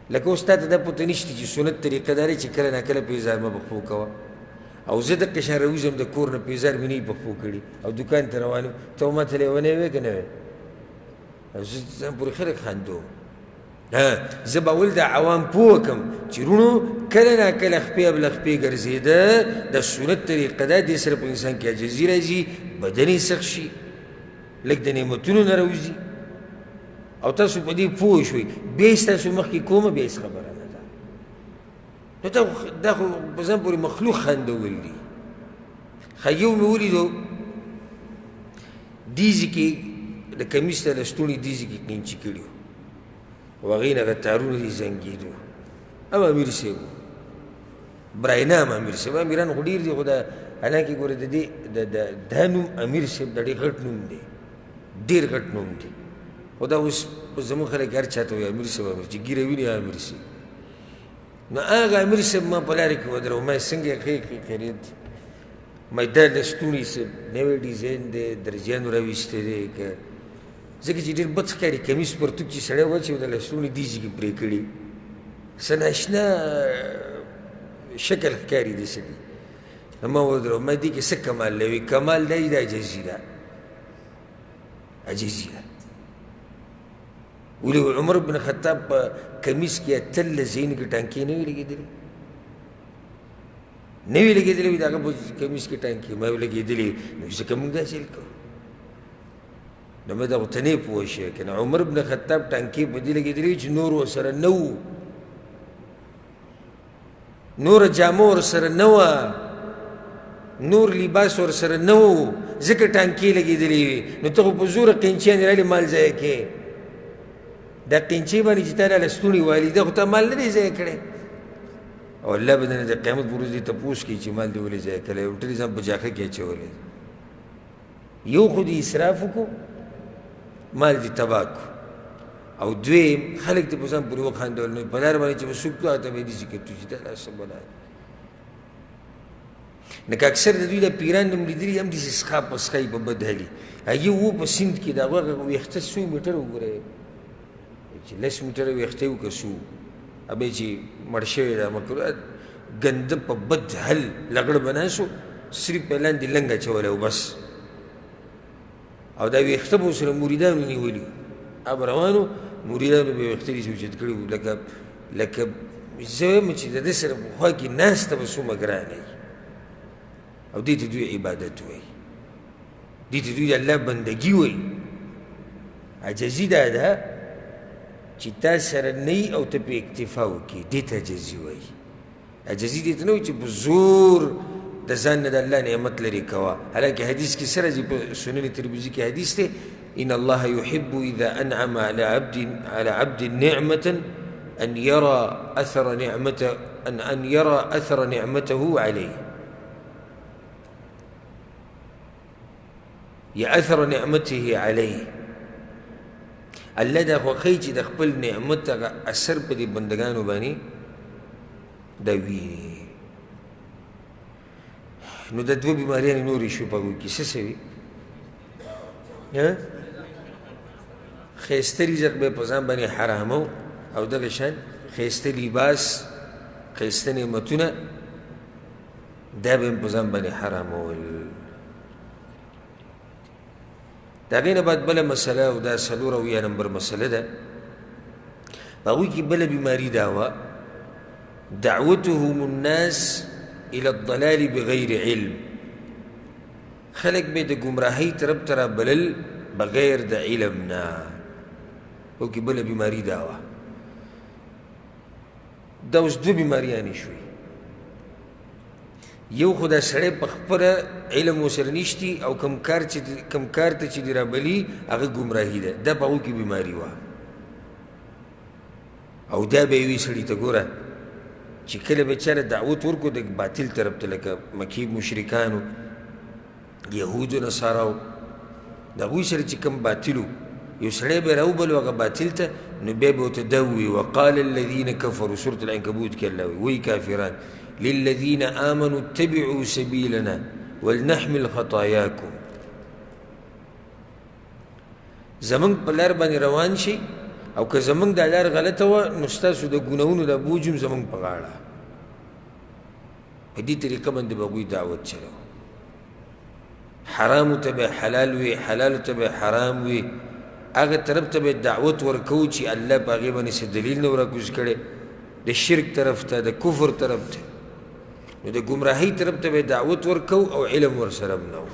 لکه اوس تا ته دا پته نشته چې سنت طریقه دا دی چې کله ناکله پیزار مه په پښو کوه، او زه دقه شان راوځم د کور نه پیزار مې نه وي په پښو کړي او دوکان ته روان یم، ته ما ته لیونی وې که نه وې؟ زه ځان پورې خلک خندوم. زه به اول د عوام پوه کړم چې وروڼو کله ناکله خپې ابله خپې ګرځېده د سنت طریقه ده، دې سره په انسان کې عاجزي راځي، بدن یې سخت شي، لږ د نعمتونو نه راوځي، او تاسو په دې پوه شوئ. بیا یې ستاسو مخکې کومه بیا هېڅ خبره نه ده. نو دا خو په ځان پورې مخلوق خندول دي. ښه یو مې ولیدو دیزي کې د کمیس ته لستوڼي دیزي کې قینچي کړي وو، او هغې نه هغه تارونه دي زنګېدو. هم امیر صاحب و، برای نام امیر صاحب، امیران خو ډېر دي، خو دا حالانکې ګوره د دې دا نوم امیر صاحب دا ډېر غټ نوم دی، ډېر غټ نوم دی. خو دا اوس زموږ خلک هر چا ته وایي امیر صاحب، امیر چې ږیره ویني امیر صاحب. نو هغه امیر صاحب ما په لاره کې ودرو، ما یې څنګه ښې ښې خیریت، ما یې دا لستوڼي صاحب نوی ډیزاین دی، درجیانو راویستی دی، که ځکه چې ډېر بد ښکاري کمیس پرتوګ چې سړی واچوي د لستوڼي دې ځای کې پرې کړي، څه ناشنا شکل ښکاري د سړي. نو ما ودرو، ما دې کې څه کمال دی؟ وایي کمال دی دا عاجزي ده، عاجزي ده. ولې عمر بن خطاب په کمیس کې اتلس ځایونو کې ټانکې نه وې لګېدلې؟ نه وې لګېدلې؟ وي د هغه په کمیس کې ټانکې ما لګېدلې، نو ځکه موږ داسې کوو. نو مې دا خو ته نه پوه شوې که نه. عمر بن خطاب ټانکې په دې لګېدلې چې نور ورسره نه وو، نور جامه ورسره نه وه، نور لباس ورسره نه وو، ځکه ټانکې لګېدلې وې. نو ته خو په زوره قینچیانې رالې مال ضایع کړې. دا قینچې باندې چې تا راله ستوني والي، دا خو تا مال نه دی ضایع کړی. او الله به درنه د قیامت په ورځ دې تپوس کوي چې مال دې ولې ضایع کړی، ټولې ځان په جاخه کې اچولی. یو خو دې اسراف وکړو، مال دې تباه کړو، او دویم خلک دې په ځان پورې وخندول. نو په لار باندې چې به څوک تلو هغه ته به یې داسې کتو چې دا لا څه بلا ده. لکه اکثر د دوی دا پیران هم لیدلي، هم داسې څښا په څښا یې په بد هلي. هغې و په سیند کې د هغو هغه ویښته څو میټره وګورئ چې 10 میټره ویښته یې وکړه څو به چې مړ شوی دا مکروه ګنده په بد حل لغړ به ناست و، صرف په لاندې لنګ اچولی و بس. او دا ویښته به ورسره مریدانو نیولي وو، هغه به روان و، مریدانو به ویښته داسې اوچت کړي وو، لکه لکه زه وایم چې د ده سره په خوا کې ناسته به څومره ګرانه وي. او دې ته دوی عبادت وایي، دې ته دوی د الله بندګي وایي. عاجزي دا ده چې تا سره نه وي او ته پرې اکتفا وکړې، دې ته عاجزي وایي. عاجزي دې ته نه وایي چې په زور د ځان نه د الله نعمت لرې کوه. حالانکه حدیث کې څه راځي، په سنن ترمذي کې حدیث دی، ان الله يحب اذا انعم على عبد نعمة ان يرى اثر نعمته ان يرى اثر نعمته عليه، یا اثر نعمته عليه. الله دا خوښوي چې د خپل نعمت هغه اثر په دې بندګانو باندې دا ویني. نو دا دوه بیماریانې نورې شوې په هغوی کې. څه څه وي؟ ښایسته رزق به په ځان باندې حرامو، او دغه شان ښایسته لباس، ښایسته نعمتونه دا به هم په ځان باندې حرامول. د هغې نه بعد بله مسله، او دا 74 نمبر مسله ده، په هغوی کې بله بیماري دا وه، دعوتهم الناس الى الضلال بغیر علم. خلک به د ګمراهۍ طرف ته رابلل بغیر د علم نه. هغو کې بله بیماري دا وه. دا اوس دوه بیماریانې شوې. یو خو دا سړی په خپله علم ورسره نشتي، او کوم کار ته چې دې رابلي هغه ګمراهي ده، دا په هغو کې بیماري وه. او دا به یې وي سړي ته ګوره چې کله به چا له دعوت ورکړو د باطل طرف ته، لکه مکي مشرکانو، یهودو، نصاراو، د هغوی سره چې کوم باطل و، یو سړی به یې راوبلو هغه باطل ته، نو بیا به ورته دا ووایي، وقال الذین کفروا، سورة العنکبوت کې الله وایي، وایي کافران، للذین آمنوا اتبعوا سبیلنا ولنحمل خطاياکم. زمونږ په لار باندې روان شئ او که زمونږ دا لار غلطه وه نو ستاسو د ګناهونو دا بوج هم زمونږ په غاړه. په دې طریقه باندې به هغوی دعوت چلو. حرامو ته به حلال وي، حلالو ته به حرام وي، هغه طرف ته به دعوت ورکوو چې الله په هغې باندې څه دلیل نه وراکوز کړی، د شرک طرف ته، د کفر طرف ته، نو د ګمراهۍ طرف ته به دعوت ورکوو او علم ورسره هم نه و.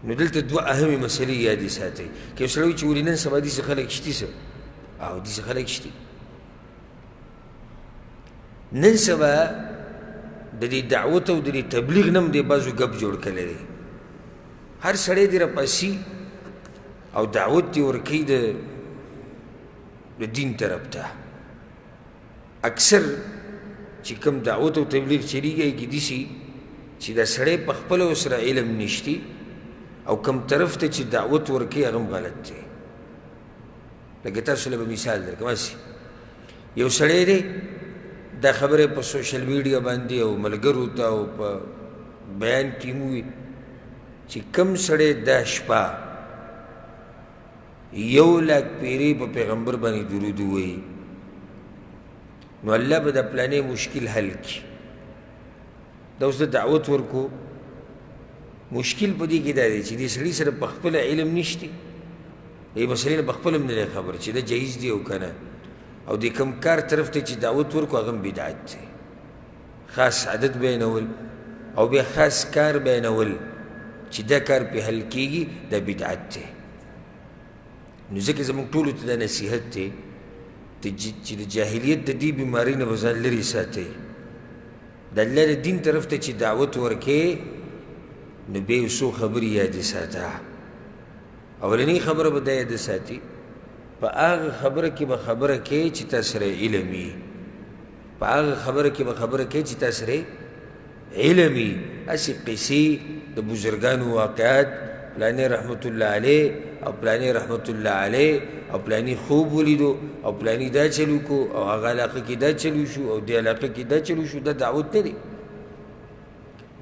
نو دلته دوه اهمې مسلې یادې ساتئ. که یو سړی وایي چې ولې نن سبا داسې خلک شتي څه، او داسې خلک شتي نن سبا د دې دعوت او د دې تبلیغ نه هم د بعضو ګپ جوړ کړی دی. هر سړی دې راپاسي او دعوت دې ورکوي د دین طرف ته. اکثر چې کوم دعوت او تبلیغ چلیږي هغې کې داسې چې دا سړی په خپله ورسره علم نشتي او کوم طرف ته چې دعوت ورکوي هغه هم غلط دی. لکه تاسو له به مثال درکړم، هسې یو سړی دی، دا خبره په سوشل میډیا باندې او ملګرو ته او په بیان کې هم ووي چې کوم سړی دا شپه 1 لک پیرې په پیغمبر باندې درود ووایي نو الله به د پلانې مشکل حل کړي. دا اوس د دعوت ورکو. مشکل په دې کې دا دی چې دې سړي سره په خپله علم نشته، دې مسلې نه په خپله هم نه دی خبر چې دا جایز دی او که نه، او د کوم کار طرف ته چې دعوت ورکو هغه هم بدعت دی. خاص عدد بیانول او بیا خاص کار بیانول چې دا کار پې حل کېږي دا بدعت دی. نو ځکه زموږ ټولو ته دا نصیحت دی چې د جاهلیت د دې بیمارۍ نه به ځان لرې ساتئ. د الله د دین طرف ته چې دعوت ورکې نو بیا یو څو خبرې یادې ساته. اولنۍ خبره به دا یاده ساتي، په هغه خبره کې به خبره کوې چې تا سره علم وي، په هغه خبره کې به خبره کوې چې تا سره علم وي. هسې قصې د بزرګانو واقعات، پلانې رحمت الله علیه او پلانې رحمت الله علیه او پلانې خوب ولیدو او پلانې دا چلو کو او هغه علاقه کې دا چلو شو او دې علاقه کې دا چلو شو، دا دعوت نه دی.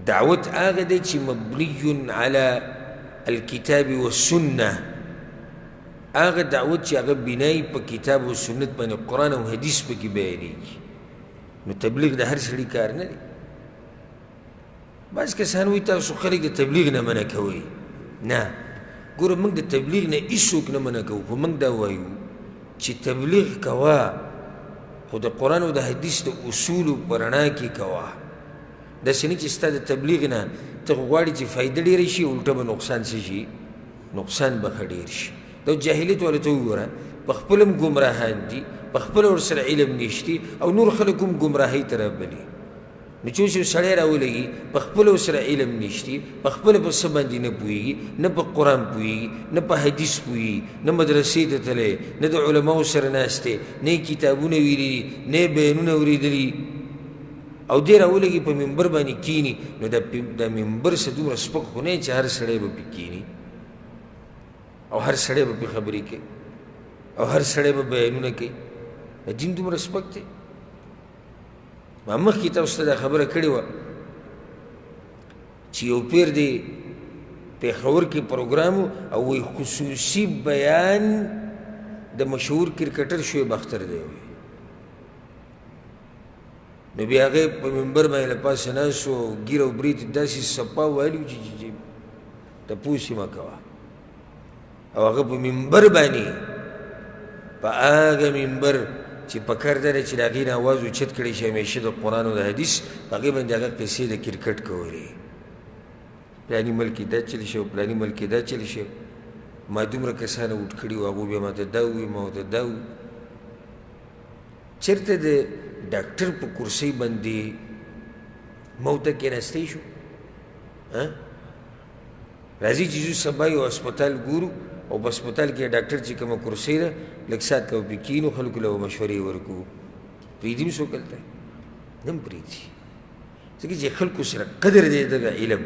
دعوت هغه دی چې مبني علی الکتاب والسنه، هغه دعوت چې هغه بنایي په کتاب او سنت باندې، قرآن او حدیث پکې بیانېږي. نو تبلیغ د هر سړي کار نه دی. بعض کسان وایي تاسو خلک د تبلیغ نه منع کوئ. نه، ګوره موږ د تبلیغ نه هېڅوک نه منع کوو، خو موږ دا وایو چې تبلیغ کوه خو د قرآن او د حدیث د اصولو په رڼا کې کوه. داسې نه چې ستا د تبلیغ نه ته خو غواړې چې فایده ډېره شي، الټه به نقصان څه شي، نقصان به ښه ډېر شي. دا جاهلیت والا ته وګوره، په خپل هم ګمراهان دي، په خپله ورسره علم نشتي او نور خلک هم ګمراهۍ ته رابلي. نو چې اوس یو سړی راولېږي په خپله ورسره علم نشتي، په خپله په څه باندې نه پوهېږي، نه په قرآن پوهېږي، نه په حدیث پوهېږي، نه مدرسې ته تللی، نه د علماو سره ناست دی، نه یې کتابونه ویلي دي، نه یې بیانونه اورېدلي، او دی راولېږي په منبر باندې کښېني. نو دا منبر څه دومره سپک خو نه چې هر سړی به پرې کښېني او هر سړی به پرې خبرې کوي او هر سړی به بیانونه کوي. دا دین دومره سپک دی. ما مخکې تاسو ته دا خبره کړې وه چې یو پیر دی پېښور کې پروګرام او وایي خصوصي بیان د مشهور کرکټر شعیب اختر دی. نو بیا هغه په منبر باندې له پاسه ناست و او ږیره او برېت یې داسې صفا وهلي وو چې تپوس یې مه کوه. او هغه په منبر باندې، په هغه منبر چې پکار دا دی چې د هغې نه اواز اوچت کړی شي همیشه د قرآن او د حدیث، په هغې باندې هغه قصې د کرکټ کولې، پلاني ملک کې دا چل شو، پلاني ملک کې دا چل شو، ما دومره کسان اوټ کړي وو، هغو بیا ماته دا وویل، ما ورته دا وویل. چېرته د ډاکټر په کرسۍ باندې ما ورته کېناستی شو؟ راځي چې ځو سبا یو هسپتال ګورو او په هسپتال کې ډاکټر چې کومه کرسۍ ده لږ ساعت له به پرې کښېنو، خلکو له به مشورې ورکړو. پرېږدي هم څوک هلته؟ نه هم پرېږدي، ځکه چې خلکو سره قدر دی دغه علم.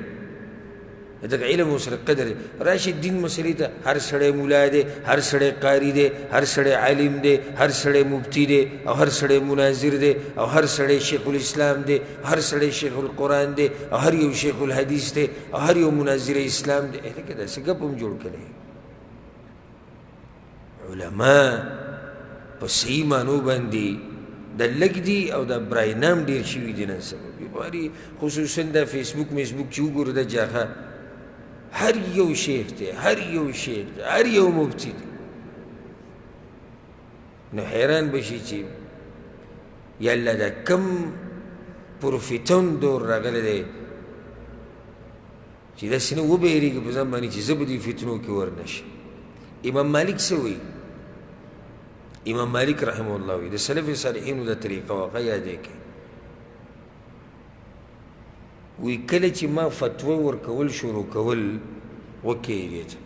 دغه علم ورسره قدر دی. راشي دین مسلې ته، هر سړی ملا دی، هر سړی قاري دی، هر سړی عالم دی، هر سړی مفتي دی، او هر سړی مناظر دی، او هر سړی شیخ الاسلام دی، هر سړی شیخ القرآن دی، او هر یو شیخ الحدیث دی، او هر یو مناظر اسلام دی. لکه داسې ګپ هم جوړ کړی. علما په صحیح معنو باندې د لږ دي او د برای نام ډېر شوي دي نن سبا، بیماري خصوصا دا فیسبوک میسبوک چې وګورو دا جاخه، هر یو شیخ دی، هر یو شیخ دی، هر یو مفتي دی. نو حیران به شي چې یا الله دا کم پروفیتون دور راغلی دی چې داسې نه وبېرېږي په ځان باندې چې زه به دې فتنو کې ورنه شم. امام مالک څه وایي؟ امام مالک رحمه الله وایي د سلف صالحینو دا طریقه وه، هغه یادې کړئ. وایي کله چې ما فتوه ورکول شروع کول وکړې ته،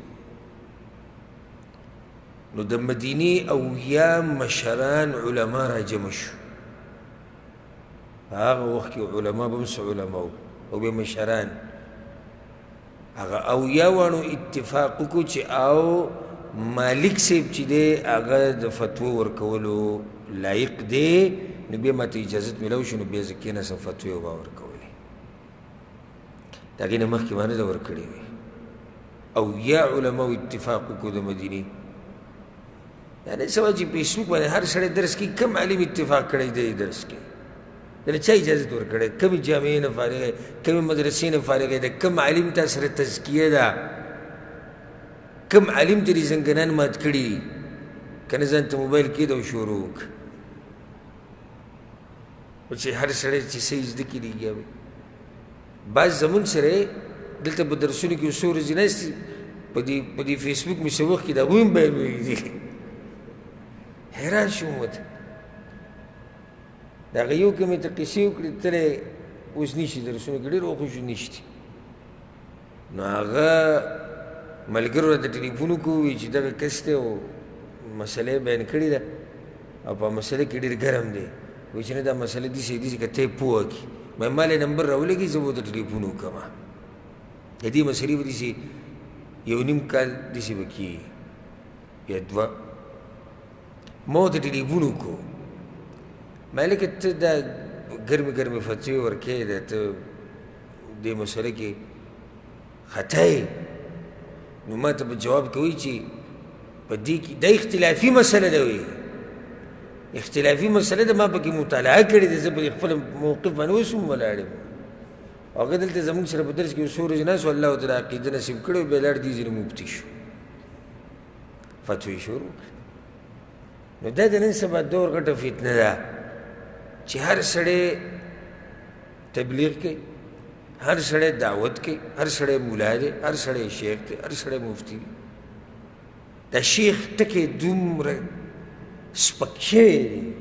نو د مدینې اویا مشران علما راجمع شو. په هغه وخت کې علما به هم څه علما وو او بیا مشران، هغه اویا واڼو اتفاق وکړو چې او مالک صاحب چې دی هغه د فتوو ورکولو لایق دی، نو بیا ماته اجازت میلاو شو، نو بیا زه کېناستم فتوې به ورکولې. د هغې نه مخکې ما نه ده ورکړې وې. اویا علماو اتفاق وکړو د مدینې. دا نن سبا چې فیسبوک باندې هر سړی درس کوي، کم عالم اتفاق کړی دی درس کوي، دله چا اجازت ورکړی؟ کمې جامعې نه فارغې، کمې مدرسې نه فارغې ده، کم عالم تا سره تزکیه ده، کم عالم ته دې زنګنان مات کړي دي، که نه ځان ته موبایل کېده او شروع وکړه. او چې هر سړی چې څه یې زده کړي لګیا وي. بعض زمونږ سره دلته په درسونو کې څو ورځې ناست دي، په دې فیسبوک مې څه وخت کې د هغوی هم بیان ویلي دي. حیران شوم ورته. د هغه یو کې مې ته قصې وکړې، تللی اوس نشي درسونو کې ډېر وخت وشو نشتي. نو هغه ملګرو راته ټلیفون وکړو، وایي چې دغه کس دی او مسله یې بیان کړې ده او په مسله کې ډېر ګرم دی. وایي چې نه دا مسله داسې داسې که ته یې پوه کړي. ما ما له نمبر راولېږي، زه به ورته ټلیفون وکړم. د دې مسلې به داسې یو نیم کال داسې به کېږي یا دوه. ما ورته ټلیفون وکړو، ما ویل لکه ته دا ګرمې ګرمې فتوې ورکوې، دا ته دې مسله کې خطا یې. نو ما ته په جواب کې وایي چې په دې کې دا اختلافي مسله ده، وایي اختلافي مسله ده، ما پکې مطالعه کړې ده، زه په خپل موقف باندې اوس هم ولاړ یم. هغه دلته زموږ سره په درس کې یو څو ورځې ناست و، الله ورته د عقیده نصیب کړې وه، بیا لاړ دې ځینې مفتي شو، فتوې شروع کړې. نو دا د نن سبا دور غټه فتنه ده چې هر سړی تبلیغ کوي، هر سړی دعوت کوي، هر سړی ملا دی، هر سړی شیخ دی، هر سړی مفتي دی. دا شیخ ټکی دومره سپک شوی دی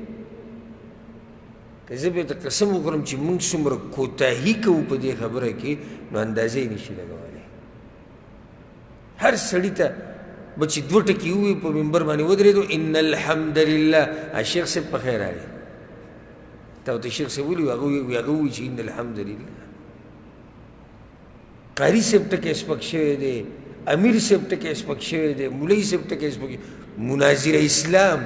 که زه به ته قسم وخورم چې موږ څومره کوتاهي کوو په دې خبره کې، نو اندازه یې نشي لګولی. هر سړي ته به چې دوه ټکي ووایي په منبر باندې ودرېدو، ان الحمدلله، شیخ صاحب په خیر راغی، تا ورته شیخ صاحب ولي، هغه ووایي چې ان الحمدلله. قاري صاحب ټکی سپک شوی دی، امیر صاحب ټکی سپک شوی دی، مولوي صاحب ټکی سپک شوی، مناظر اسلام.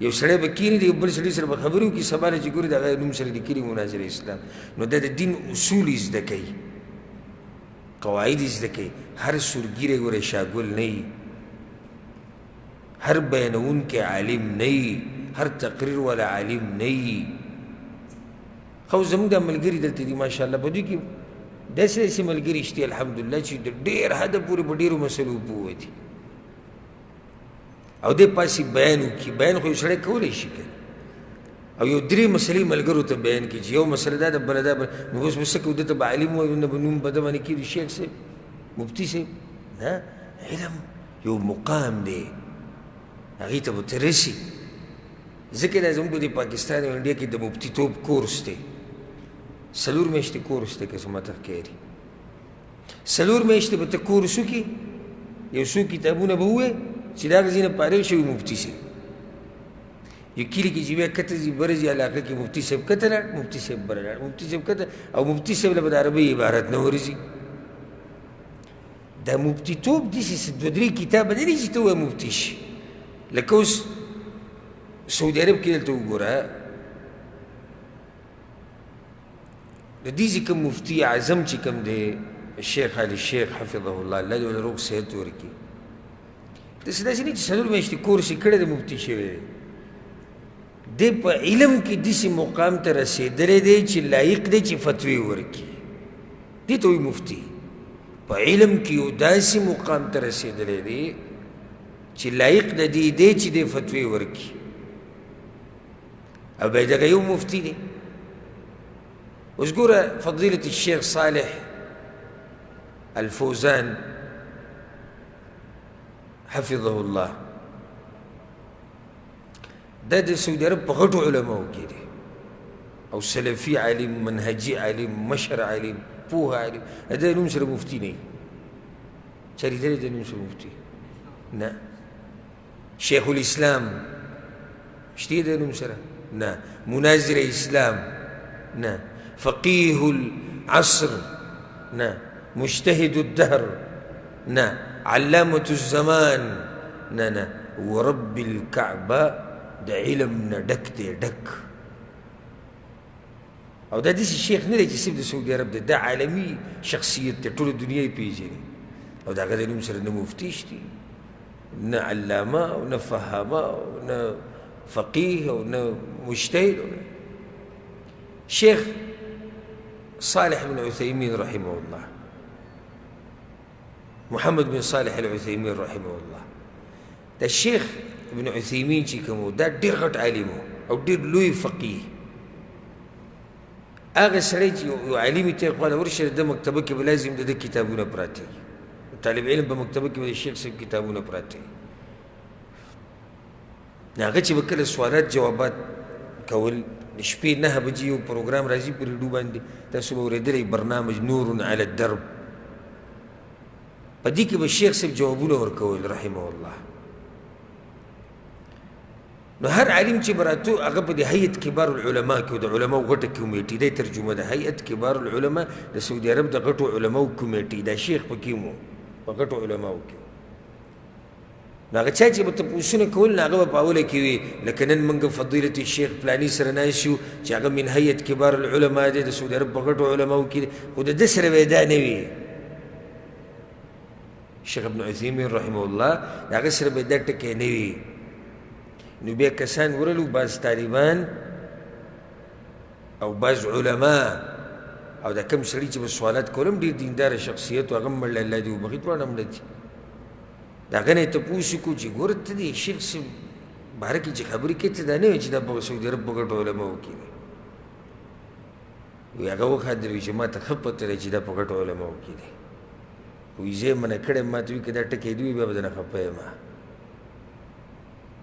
یو سړی به کښېني د یو بل سړي سره به خبرې وکړي، سبا له چې ګوري د هغه نوم سره لیکلي مناظر اسلام. نو دا د دین اصول یې زده کوي، قواعد یې زده کوي. هر سورګیری ګوره شاګل نه وي، هر بیانوونکی عالم نه وي، هر تقریر والا عالم نه وي. خو زموږ دا ملګري دلته دي ماشاءالله، په دوی کې داسې داسې ملګري شته الحمدلله چې د ډېر حده پورې په ډېرو مسلو پوه دي، او دې پاسې بیان وکړي. بیان خو یو سړی کولی شي که او یو درې مسلې ملګرو ته بیان کړي چې یو مسله دا ده، بله دا، بله. نو اوس به څه کوو؟ ده ته به عالم وایو، نه به نوم په ده باندې کېږي شیخ صاحب، مفتي صاحب. نه، علم یو مقام دی، هغې ته به ته رسي. ځکه دا زموږ په دې پاکستان او انډیا کې د مفتیتوب کورس دی، څلور میاشتې کورس دی، که څه ماته ښکاري څلور میاشتې به ته کورس وکړي، یو څو کتابونه به ووایې چې د هغه ځای نه فارغ شوی مفتي شي. یو کلي کې چې بیا کته ځي بره ځي علاقه کې مفتي صاحب کته لاړ، مفتي صاحب بره لاړ، مفتي صاحب کته، او مفتي صاحب له به د عربۍ عبارت نه ورځي. دا مفتیتوب داسې څه دوه درې کتابه نه دي چې ته ووایې مفتي شي. لکه اوس سعودي عرب کې دلته وګوره، د دې چې کوم مفتي اعظم چې کوم دی شیخ علي شیخ حفظه الله، الله دې ورله روغ صحت ورکړي، داسې داسې نه چې څلور میاشتې کورس یې کړی دی مفتي شوی دی، دی په علم کې داسې مقام ته رسېدلی دی چې لایق دی چې فتوې ورکړي. دې ته وایي مفتي. په علم کې یو داسې مقام ته رسېدلی دی چې لایق د دې دی چې دی فتوې ورکړي، او بیا دغه یو مفتي دی. اوس ګوره فضیلة الشیخ صالح الفوزان حفظه الله، دا د سعودي عرب په غټو علماو کې دی، او سلفي عالم، منهجي عالم، مشر عالم، پوه عالم. د نوم سره مفتي نه وي. چا لیدلی د نوم سره مفتي؟ نه. شیخ الاسلام شته د نوم سره؟ نه. مناظر اسلام؟ نه. فقيه العصر؟ نه. مجتهد الدهر؟ نه. علامة الزمان؟ نه نه. ورب الكعبة د علم نه ډک دی، ډک. او دا داسې شیخ نه دی چې صرف د سعودي عرب دی، دا عالمي شخصیت دی، ټوله دنیا یې پېژني. او د هغه د نوم سره نه مفتي شته، نه علامه، او نه فهامه، او نه فقيه، او نه مجتهد. شیخ صالح بن عثیمین رحمه الله، محمد بن صالح العثیمین رحمه الله، دا شیخ ابن عثیمین چې کوم و، دا ډېر غټ عالم و او ډېر لوی فقيه. هغه سړی چې یو عالم یې ته خواله ورشي، د ده مکتبه کې به لازم د ده کتابونه پراته وي، طالب علم په مکتبه کې به د شیخ صاحب کتابونه پراته وي. هغه چې به کله سوالات جوابات کول، د شپې 9 بجې یو پروګرام راځي په ریډیو باندې، تاسو به اورېدلی، برنامج نور علی الدرب، په دې کې به شیخ صاحب جوابونه ورکول رحمه الله. نو هر عالم چې به راتو هغه په دې هیئت کبار العلماء کې، د علماو غټه کمیټي دی، ترجمه ده هیئت کبار العلماء د سعودي عرب د غټو علماو کمیټي، دا شیخ پکې مو په غټو علماو کې. نو هغه چا چې به تپوسونه کول، نو هغه به په اوله کې وي، لکه نن موږ فضیلة الشیخ پلاني سره ناست یو چې هغه من هیئت کبار العلماء دی، د سعودي عرب په غټو علماو کې دی، خو د ده سره به یې دا نه وي. شیخ ابن عثیمین رحمه الله د هغه سره به یې دا ټکی نه وي. نو بیا کسان ورلو، بعض طالبان او بعض علما، او دا کم سړي چې به سوالات کول هم ډېر دینداره شخصیت و، هغه هم مړ، الله دې وبخښي، دواړه مړه دي. د هغه نه یې تپوس وکړو چې ګوره ته دې شیخ صاحب باره کې چې خبرې کوې، ته دا نه وایې چې دا په سعودي عرب په غټو علماو کې دی. وایي هغه وخندل، وایي چې ما ته ښه پته ده چې دا په غټو علماو کې دی، خو وایي زه یې منع کړی یم، ما ته وایي که دا ټکی دې وي بیا به درنه خفه یم.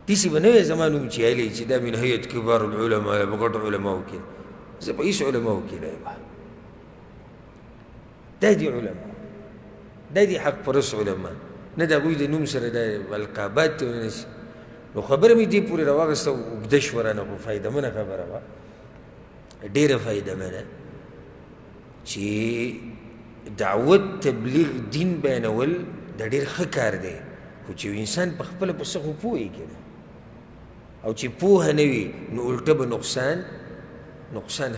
داسې به نه وایې زما نوم چې هلې چې دا من هیئت کبار العلماء په غټو علماو کې، زه په هېڅ علماو کې نه یم. دا دي علما، دا دي حق پرست علما، نه د هغوی د نوم سره دا القابات دي نه شي. نو خبره مې دې پورې راواخیسته، اوږده شوه رانه، خو فایدهمنه خبره وه، ډېره فایدهمنه، چې دعوت تبلیغ دین بیانول دا ډېر ښه کار دی، خو چې یو انسان په خپله په څه خو پوه یې که نه، او چې پوهه نه وي نو الټه به نقصان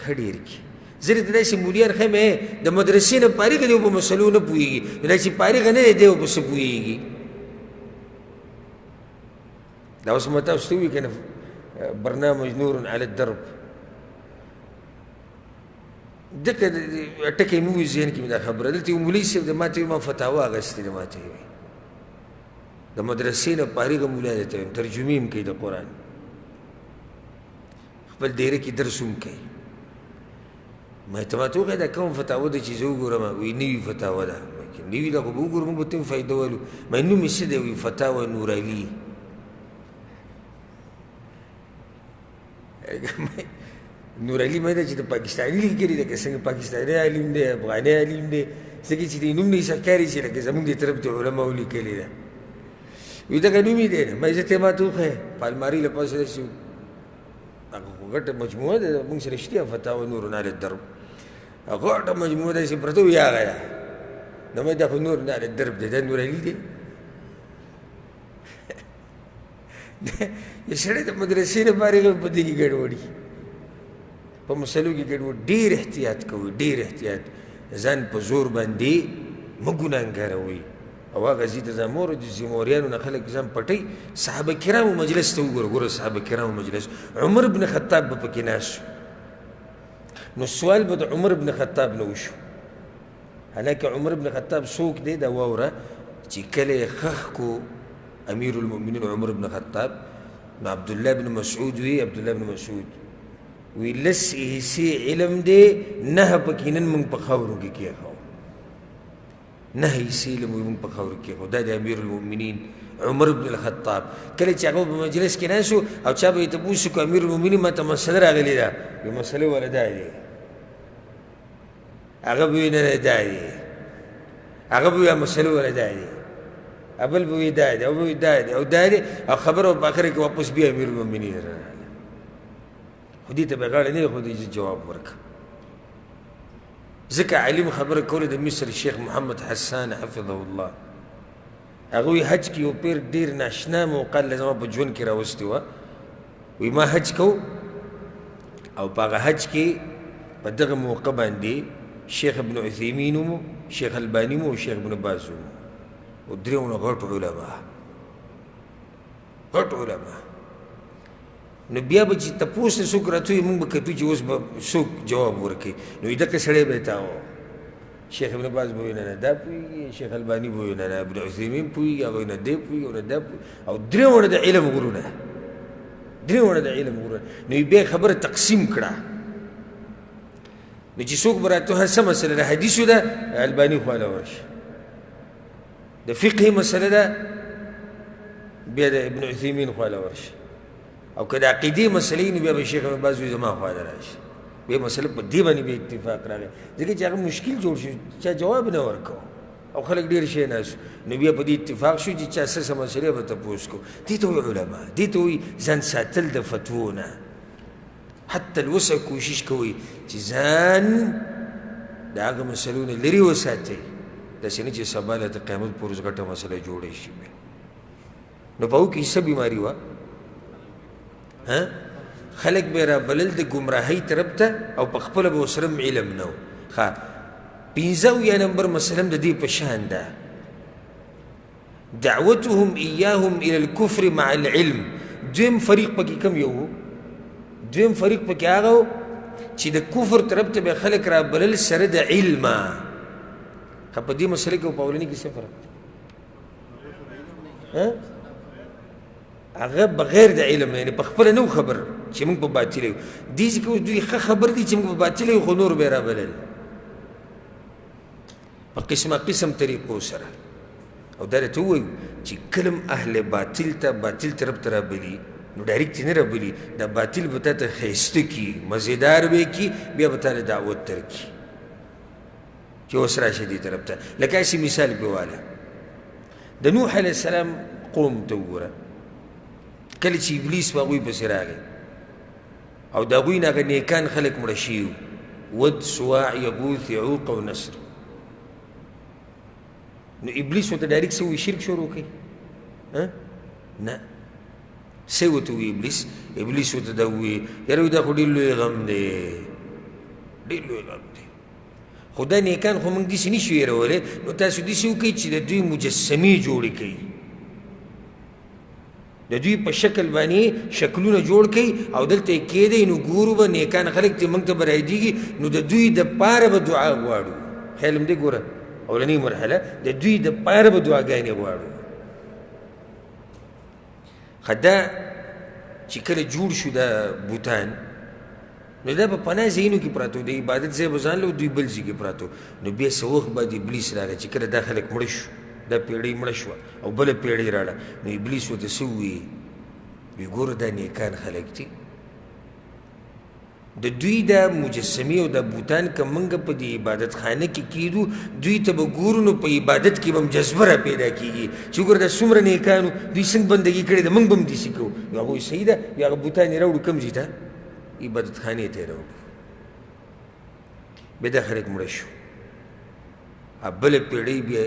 ښه ډېر کړي. زه درته داسې مولیان ښیم، د مدرسې نه فارغ دی او په مسلو نه پوهېږي، نو دا چې فارغ نه دی، دی به په څه پوهېږي؟ دا اوس ما تاسو ته ووایي که نه، برنامج نور علی الدرب، دغه ټکی مې ووایي ذهن کې مې دا خبره. دلته یو مولوي صاحب دی، ما ته وایي ما فتاوا اخیستې ده، ما ته وایي د مدرسې نه فارغه مولا دی، ته وایم ترجمې هم کوي د قرآن، خپل دیره کې درس هم کوي. ما ته وښیه دا کوم فتاوا ده چې زه وګورم؟ وایي نوې فتاوا ده. نوې ده خو به وګورم، موږ به ته هم فایده والو. ما نوم یې څه دی؟ وایي فتاوا نورعلي. نورعلي مې ده چې د پاکستاني لیکلي ده، که څنګه پاکستاني عالم دی، افغاني عالم دی، ځکه چې د نوم نه یې څه ښکاري چې لکه زموږ د طرف د علماو لیکلي ده. وایي دغه نوم یې دی نه. ما یې زه ته ما ته وښیه، په المارۍ له پاسه داسې هغه خو غټه مجموعه ده، موږ سره شته فتاوی نور علی الدرب، غټه مجموعه داسې پرته وي هغه ده. نو ما دا خو نور علی الدرب دی، دا نور علي دی. یو سړی د مدرسې نه فارغ په دې کې ګډوډي، په مسلو کې ګډوډ. ډېر احتیاط کوئ، ډېر احتیاط، ځان په زور باندې مه ګناهګاروئ. او هغه ځای ته ځان مه ورځئ چې ذمهواریانو نه خلک ځان پټوي. صحابه کرامو مجلس ته وګوره، ګوره صحابه کرامو مجلس، عمر بن خطاب به پکې ناست، نو سوال به د عمر بن خطاب نه وشو. حالانکه عمر بن خطاب څوک دی؟ دا واوره چې کله یې ښخ کو امیر المؤمنین عمر بن خطاب، نو عبدالله بن مسعود وی، عبدالله بن مسعود وی لس حصې علم دی، نهه پکې نن موږ په خاورو کې کېښو، نهه حصې علم وی موږ په خاورو کې کېښو. دا د امیر المؤمنین عمر بن الخطاب. کله چې هغه په مجلس کې ناست او چا به یې تپوس وکړو امیر المؤمنین ما ته مسله راغلې ده، وی مسله والا دا دی، هغه به وي نه نه دا دی، هغه به وي مسله والا دا دی، بل به وي دا دی، او به وي دا دی، او دا دی، او خبره به په اخره کې واپس بیا امیر المؤمنین راغله. خو دې ته به غاړه نه ایښودې چې جواب ورکړه، ځکه عالم خبره کوله د مصر شیخ محمد حسان حفظه الله، هغه وایي حج کې یو پیر ډېر ناشنا موقع الله زما په ژوند کې راوستې وه. وایي ما حج کو او په هغه حج کې په دغه موقع باندې شیخ ابن عثیمین وو، شیخ الباني وو، شیخ ابن باز وو، او درېونه غټ علما، غټ علما. نو بیا به چې تپوس ته څوک راتوی، موږ به کتو چې اوس به څوک جواب ورکوي، نو دغه سړی به یې تاوه. شیخ ابن باز به وایي نه نه دا پوهېږي، شیخ الباني به وایي نه نه ابن عثیمین پوهېږي، هغه وایي نه دی پوهېږي او نه دا پوهېږي، او درېواړه د علم غرونه، درېواړه د علم غرونه. نو یې بیا خبره تقسیم کړه. نو چې څوک به راتلو څه مسله ده، حدیثو ده، الباني خواله ورشي، د فقهې مسله ده بیا د ابن عثیمین خواله ورشي، او که د عقیدې مسلې نو بیا به شیخ ابن باز وایي زما خواله راشي. بیا مسله په دې باندې بیا اتفاق راغی، ځکه چې هغه مشکل جوړ شو، چا جواب نه ورکاوه او خلک ډېر شی ناست، نو بیا په دې اتفاق شو چې چا څه څه مسلې به تپوس کوو. دې ته وایي علما، دې ته وایي ځان ساتل د فتوو نه، حتی الوسع کوشش کوئ چې ځان د هغه مسلو نه لرې وساتئ، داسې نه چې سبا له تر قیامت پورې غټه مسله جوړه شي. نو په هغو کې څه بیماري وه؟ خلک به یې رابلل د ګمراهۍ طرف ته او په خپله به ورسره هم علم نه و. ښه، 75 نمبر مسله هم د دې په شان ده، دعوتهم ایاهم الی الکفر مع العلم. دویم فریق پکې کوم یو و؟ دویم فریق پکې هغه و چې د کفر طرف ته به خلک رابلل سره د علمه. ښه، په دې مسله کې او په اولني کې څه فرق دی؟ هغه بغیر د علم نه، یعنې په خپله نه و خبر چې موږ په باطل یو. دې ځکه اوس دوی ښه خبر دي چې موږ په باطل یو، خو نور به یې رابلل په قسمه قسم طریقو سره. او دا راته ووایو چې کله هم اهل باطل ته باطل طرف ته رابلي، نو ډایرکټ یې نه رابلي، دا باطل به تا ته ښایسته کړي، مزیدار به یې کړي، بیا به تا له دعوت درکړي چې اوس راشه دې طرف ته. لکه هسې مثال پرې واله، د نوح علیه السلام قوم ته وګوره، کله چې ابلیس په هغوی پسې راغی او د هغوی نه هغه نیکان خلک مړه شوي وو، ود، سواع، یغوث، یعوق او نصر، نو ابلیس ورته ډایرکټ څه ووایي؟ شرک شروع کوي؟ نه، څه ورته ووایي ابلیس؟ ابلیس ورته دا ووایي یاره دا خو ډېر لوی غم دی، ډېر لوی غم دی، خو دا نیکان خو موږ داسې نه شو هېرولی، نو تاسو داسې وکړئ چې د دوی مجسمې جوړې کړئ، د دوی په شکل باندې شکلونه جوړ کړئ او دلته یې کښېږدئ، نو ګورو به نیکان خلک چې موږ ته به رایادېږي، نو د دوی دپاره به دعا غواړو. خیال هم دی ګوره، اولنۍ مرحله د دوی دپاره به دعاګانې غواړو. ښه، دا چې کله جوړ شو دا بوتان، نو دا په پناه ځایونو کې پراته وو، د عبادت ځای به ځان له دوی بل ځای کې پراته وو. نو بیا څه وخت بعد ابلیس راغی چې کله دا خلک مړه شو، دا پیړۍ مړه شوه او بله پیړۍ راړه، نو ابلیس ورته څه وویل؟ وی ګوره دا نیکان خلک دي، د دوی دا مجسمې او دا بوتان که موږ په دې عبادت خانه کې کېدو، دوی ته به ګورو نو په عبادت کې به هم جذبه را پیدا کېږي چې وګوره دا څومره نیکانو، دوی څنګه بندګي کړې ده، موږ به هم داسې کوو. نو هغوی صحیح ده، بیا هغه بوتان یې راوړو کوم ځای ته؟ عبادتخانې ته یې راوړي. بیا دا خلک مړه شو. بله پېړۍ بیا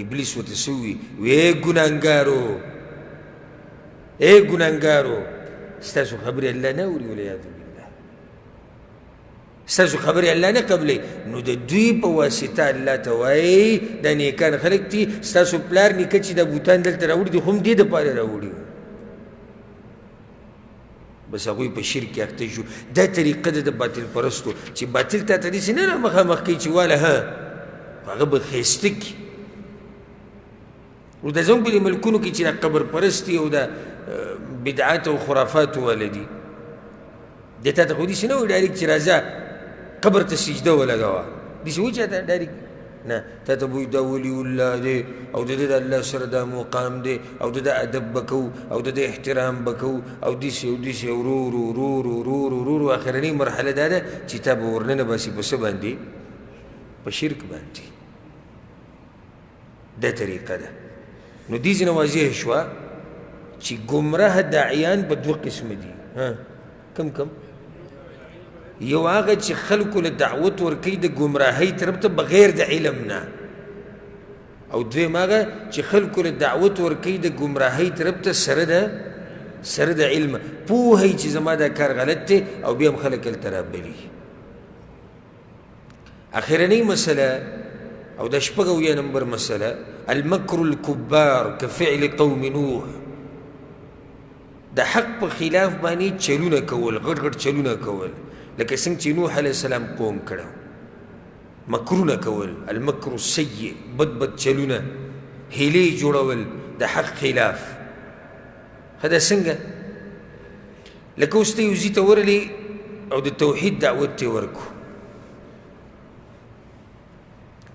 ابلیس ورته څه ووي؟ وی ګناهګارو، ای ګناهګارو، ستاسو خبرې الله نه اوري، والعیاذ بالله، ستاسو خبرې الله نه قبلوي. نو د دوی په واسطه الله ته وایي دا نیکان خلک دي، ستاسو پلار نیکه چې دا بوتان دلته راوړي دي خو هم دې دپاره راوړي وو. بس هغوی په شرک کې اخته شو. دا طریقه ده د باطل پرستو چې باطل تا ته داسې نه رامخامخ کوي چې واله ها، هغه به ښایسته کړي. نو د زموږ په دې ملکونو کې چې دا قبر پرستي او دا بدعات او خرافات واله دي، دی تا ته خو داسې نه وایي ډایرکټ چې راځه قبر ته سجده ولګوه، داسې وایي چاته ډایرکټ نه، تا ته به وایي دا ولي الله دی او د ده د الله سره دا مقام دی او د ده ادب به کوو او د ده احترام به کوو او داسې او داسې ورو ورو ورو ورو ورو ورو ورو ورو. اخرنۍ مرحله دا ده چې تا به ورننه باسي په څه باندې؟ په شرک باندې. دا طریقه ده. نو دې ځینې واضح شوه چې ګمراه داعیان په دوه قسمه دي. کم کم؟ یو هغه چې خلکو له دعوت ورکوي د ګمراهۍ طرف ته بغیر د علم نه، او دویم هغه چې خلکو له دعوت ورکوي د ګمراهۍ طرف ته سره د علم، پوه چې زما دا کار غلط دی او بیا هم خلک هلته رابلي. اخرنۍ مسله او د 76 نمبر مسله، المکر الکبار کفعل قوم نوح. د حق په خلاف باندې چلونه کول، غټ غټ چلونه کول، لکه څنګه چې نوح علیه السلام قوم کړو، مکرونه کول، المکر السیء، بد بد چلونه، هیلې جوړول د حق خلاف. ښه دا څنګه؟ لکه اوس ته یو ځای ته ورغلې او د توحید دعوت ته ورکړو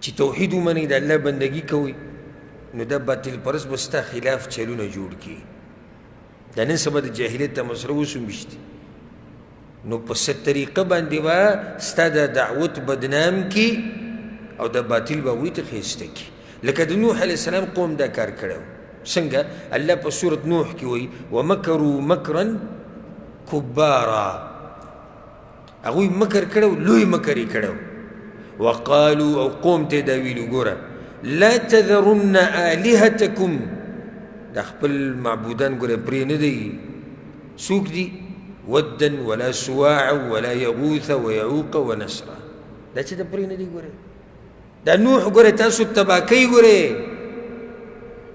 چې توحید ومنئ، د الله بندګي کوئ، نو دا باطل پرست به ستا خلاف چلونه جوړ کړي. دا نن سبا د جاهلیت ته مسله اوس هم شته. نو په څه طریقه باندې به ستا د دعوت بدنام کړي او د باطل به هغوی ته ښایسته کړي. لکه د نوح علیه السلام قوم دا کار کړی و. څنګه؟ الله په سورت نوح کې وایي ومکروا مکرا کبارا. هغوی مکر کړی و، لوی مکر یې کړی و. وقالو، او قوم ته یې دا ویلو، ګوره لا تذرن آلهتکم، دا خپل معبودان ګوره پرې نه دی. څوک دي؟ ودا ولا سواعا ولا یغوث ویعوق ونسرا. دا چې دا پرې نه دی ګوره، دا نوح ګوره تاسو تباه کوي ګوره،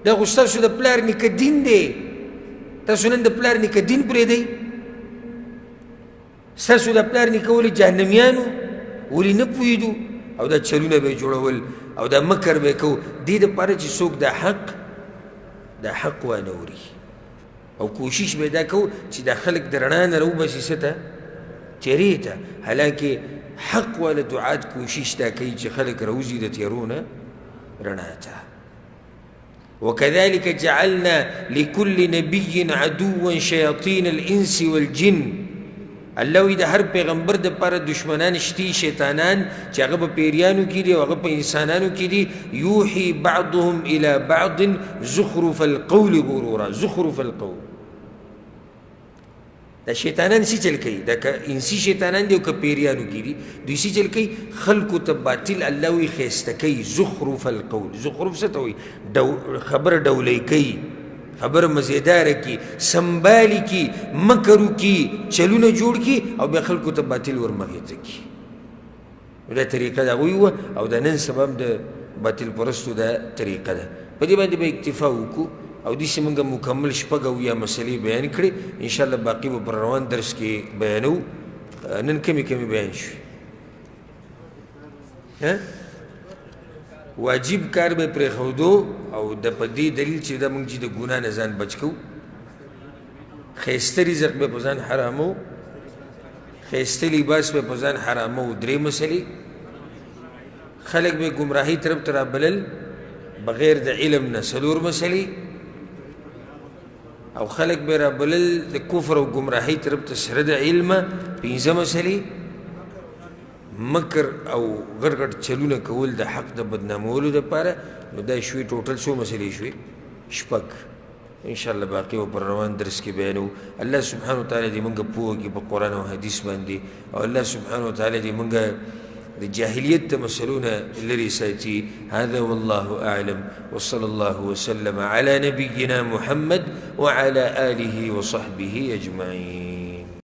دا خو ستاسو د پلار نیکه دین دی، تاسو نن د پلار نیکه دین پرېږدئ. ستاسو د پلار نیکه ولې جهنمیانو، ولې نه پوهېدو، او دا چلونه به یې جوړول او دا مکر به یې کوو، دې دپاره چې څوک د حق وانه اوري. او کوشش به یې دا کوو چې دا خلک د رڼا نه راوباسي څه ته؟ تیرې ته. حالانکه حق والا دعات کوشش دا کوي چې خلک راوځي د تیرو نه رڼا ته. وكذلك جعلنا لكل نبي عدوا شياطين الإنس والجن. الله وایي د هر پیغمبر دپاره دشمنان شتي، شیطانان چې هغه په پیریانو کې دي او هغه په انسانانو کې دي. یوحي بعضهم الى بعض زخرف القول غرورا. زخرف القول، دا شیطانان څه چل کوي؟ دا که انسي شیطانان دي او که پیریانو کې دي، دوی څه چل کوي؟ خلکو ته باطل الله وایي ښایسته کوي. زخرف القول، زخرف څه ته وایي؟ خبره ډولۍ کوي، خبره مزیداره کړي، سمبالي کړي، مکر وکړي، چلونه جوړ کړي او بیا خلکو ته باطل ورمخې ته کړي. دا طریقه د هغوی وه او د نن سبا هم د باطل پرستو دا طریقه ده. په دې باندې به اکتفا وکړو او داسې موږ مکمل 76 مسلې بیان کړې. انشاءالله باقي به پر روان درس کې بیانوو. نن کمې کمې بیان شوې. واجب کار به پرېښودو او د په دې دلیل چې دا موږ چې د ګناه نه ځان بچ کوو، ښایسته رزق به په ځان حرامو، ښایسته لباس به په ځان حرامو. درې مسلې. خلک به ګمراهۍ طرف ته رابلل بغیر د علم نه، څلور مسلې. او خلک به رابلل د کفر او ګمراهۍ طرف ته سره د علمه، پنځه مسلې. مکر او غټ غټ چلونه کول د حق د بدنامولو دپاره. نو دا شوې ټوټل څو مسلې شوې؟ شپږ. ان شاء الله باقي به پر روان درس کې بیانو. الله سبحانه وتعالی دې موږ پوه کړي په قرآن او حدیث باندې، او الله سبحانه وتعالی دې موږ د جاهلیت د مسلو نه لرې ساتي. هذا والله أعلم، وصلى الله وسلم على نبينا محمد وعلى آله وصحبه أجمعين.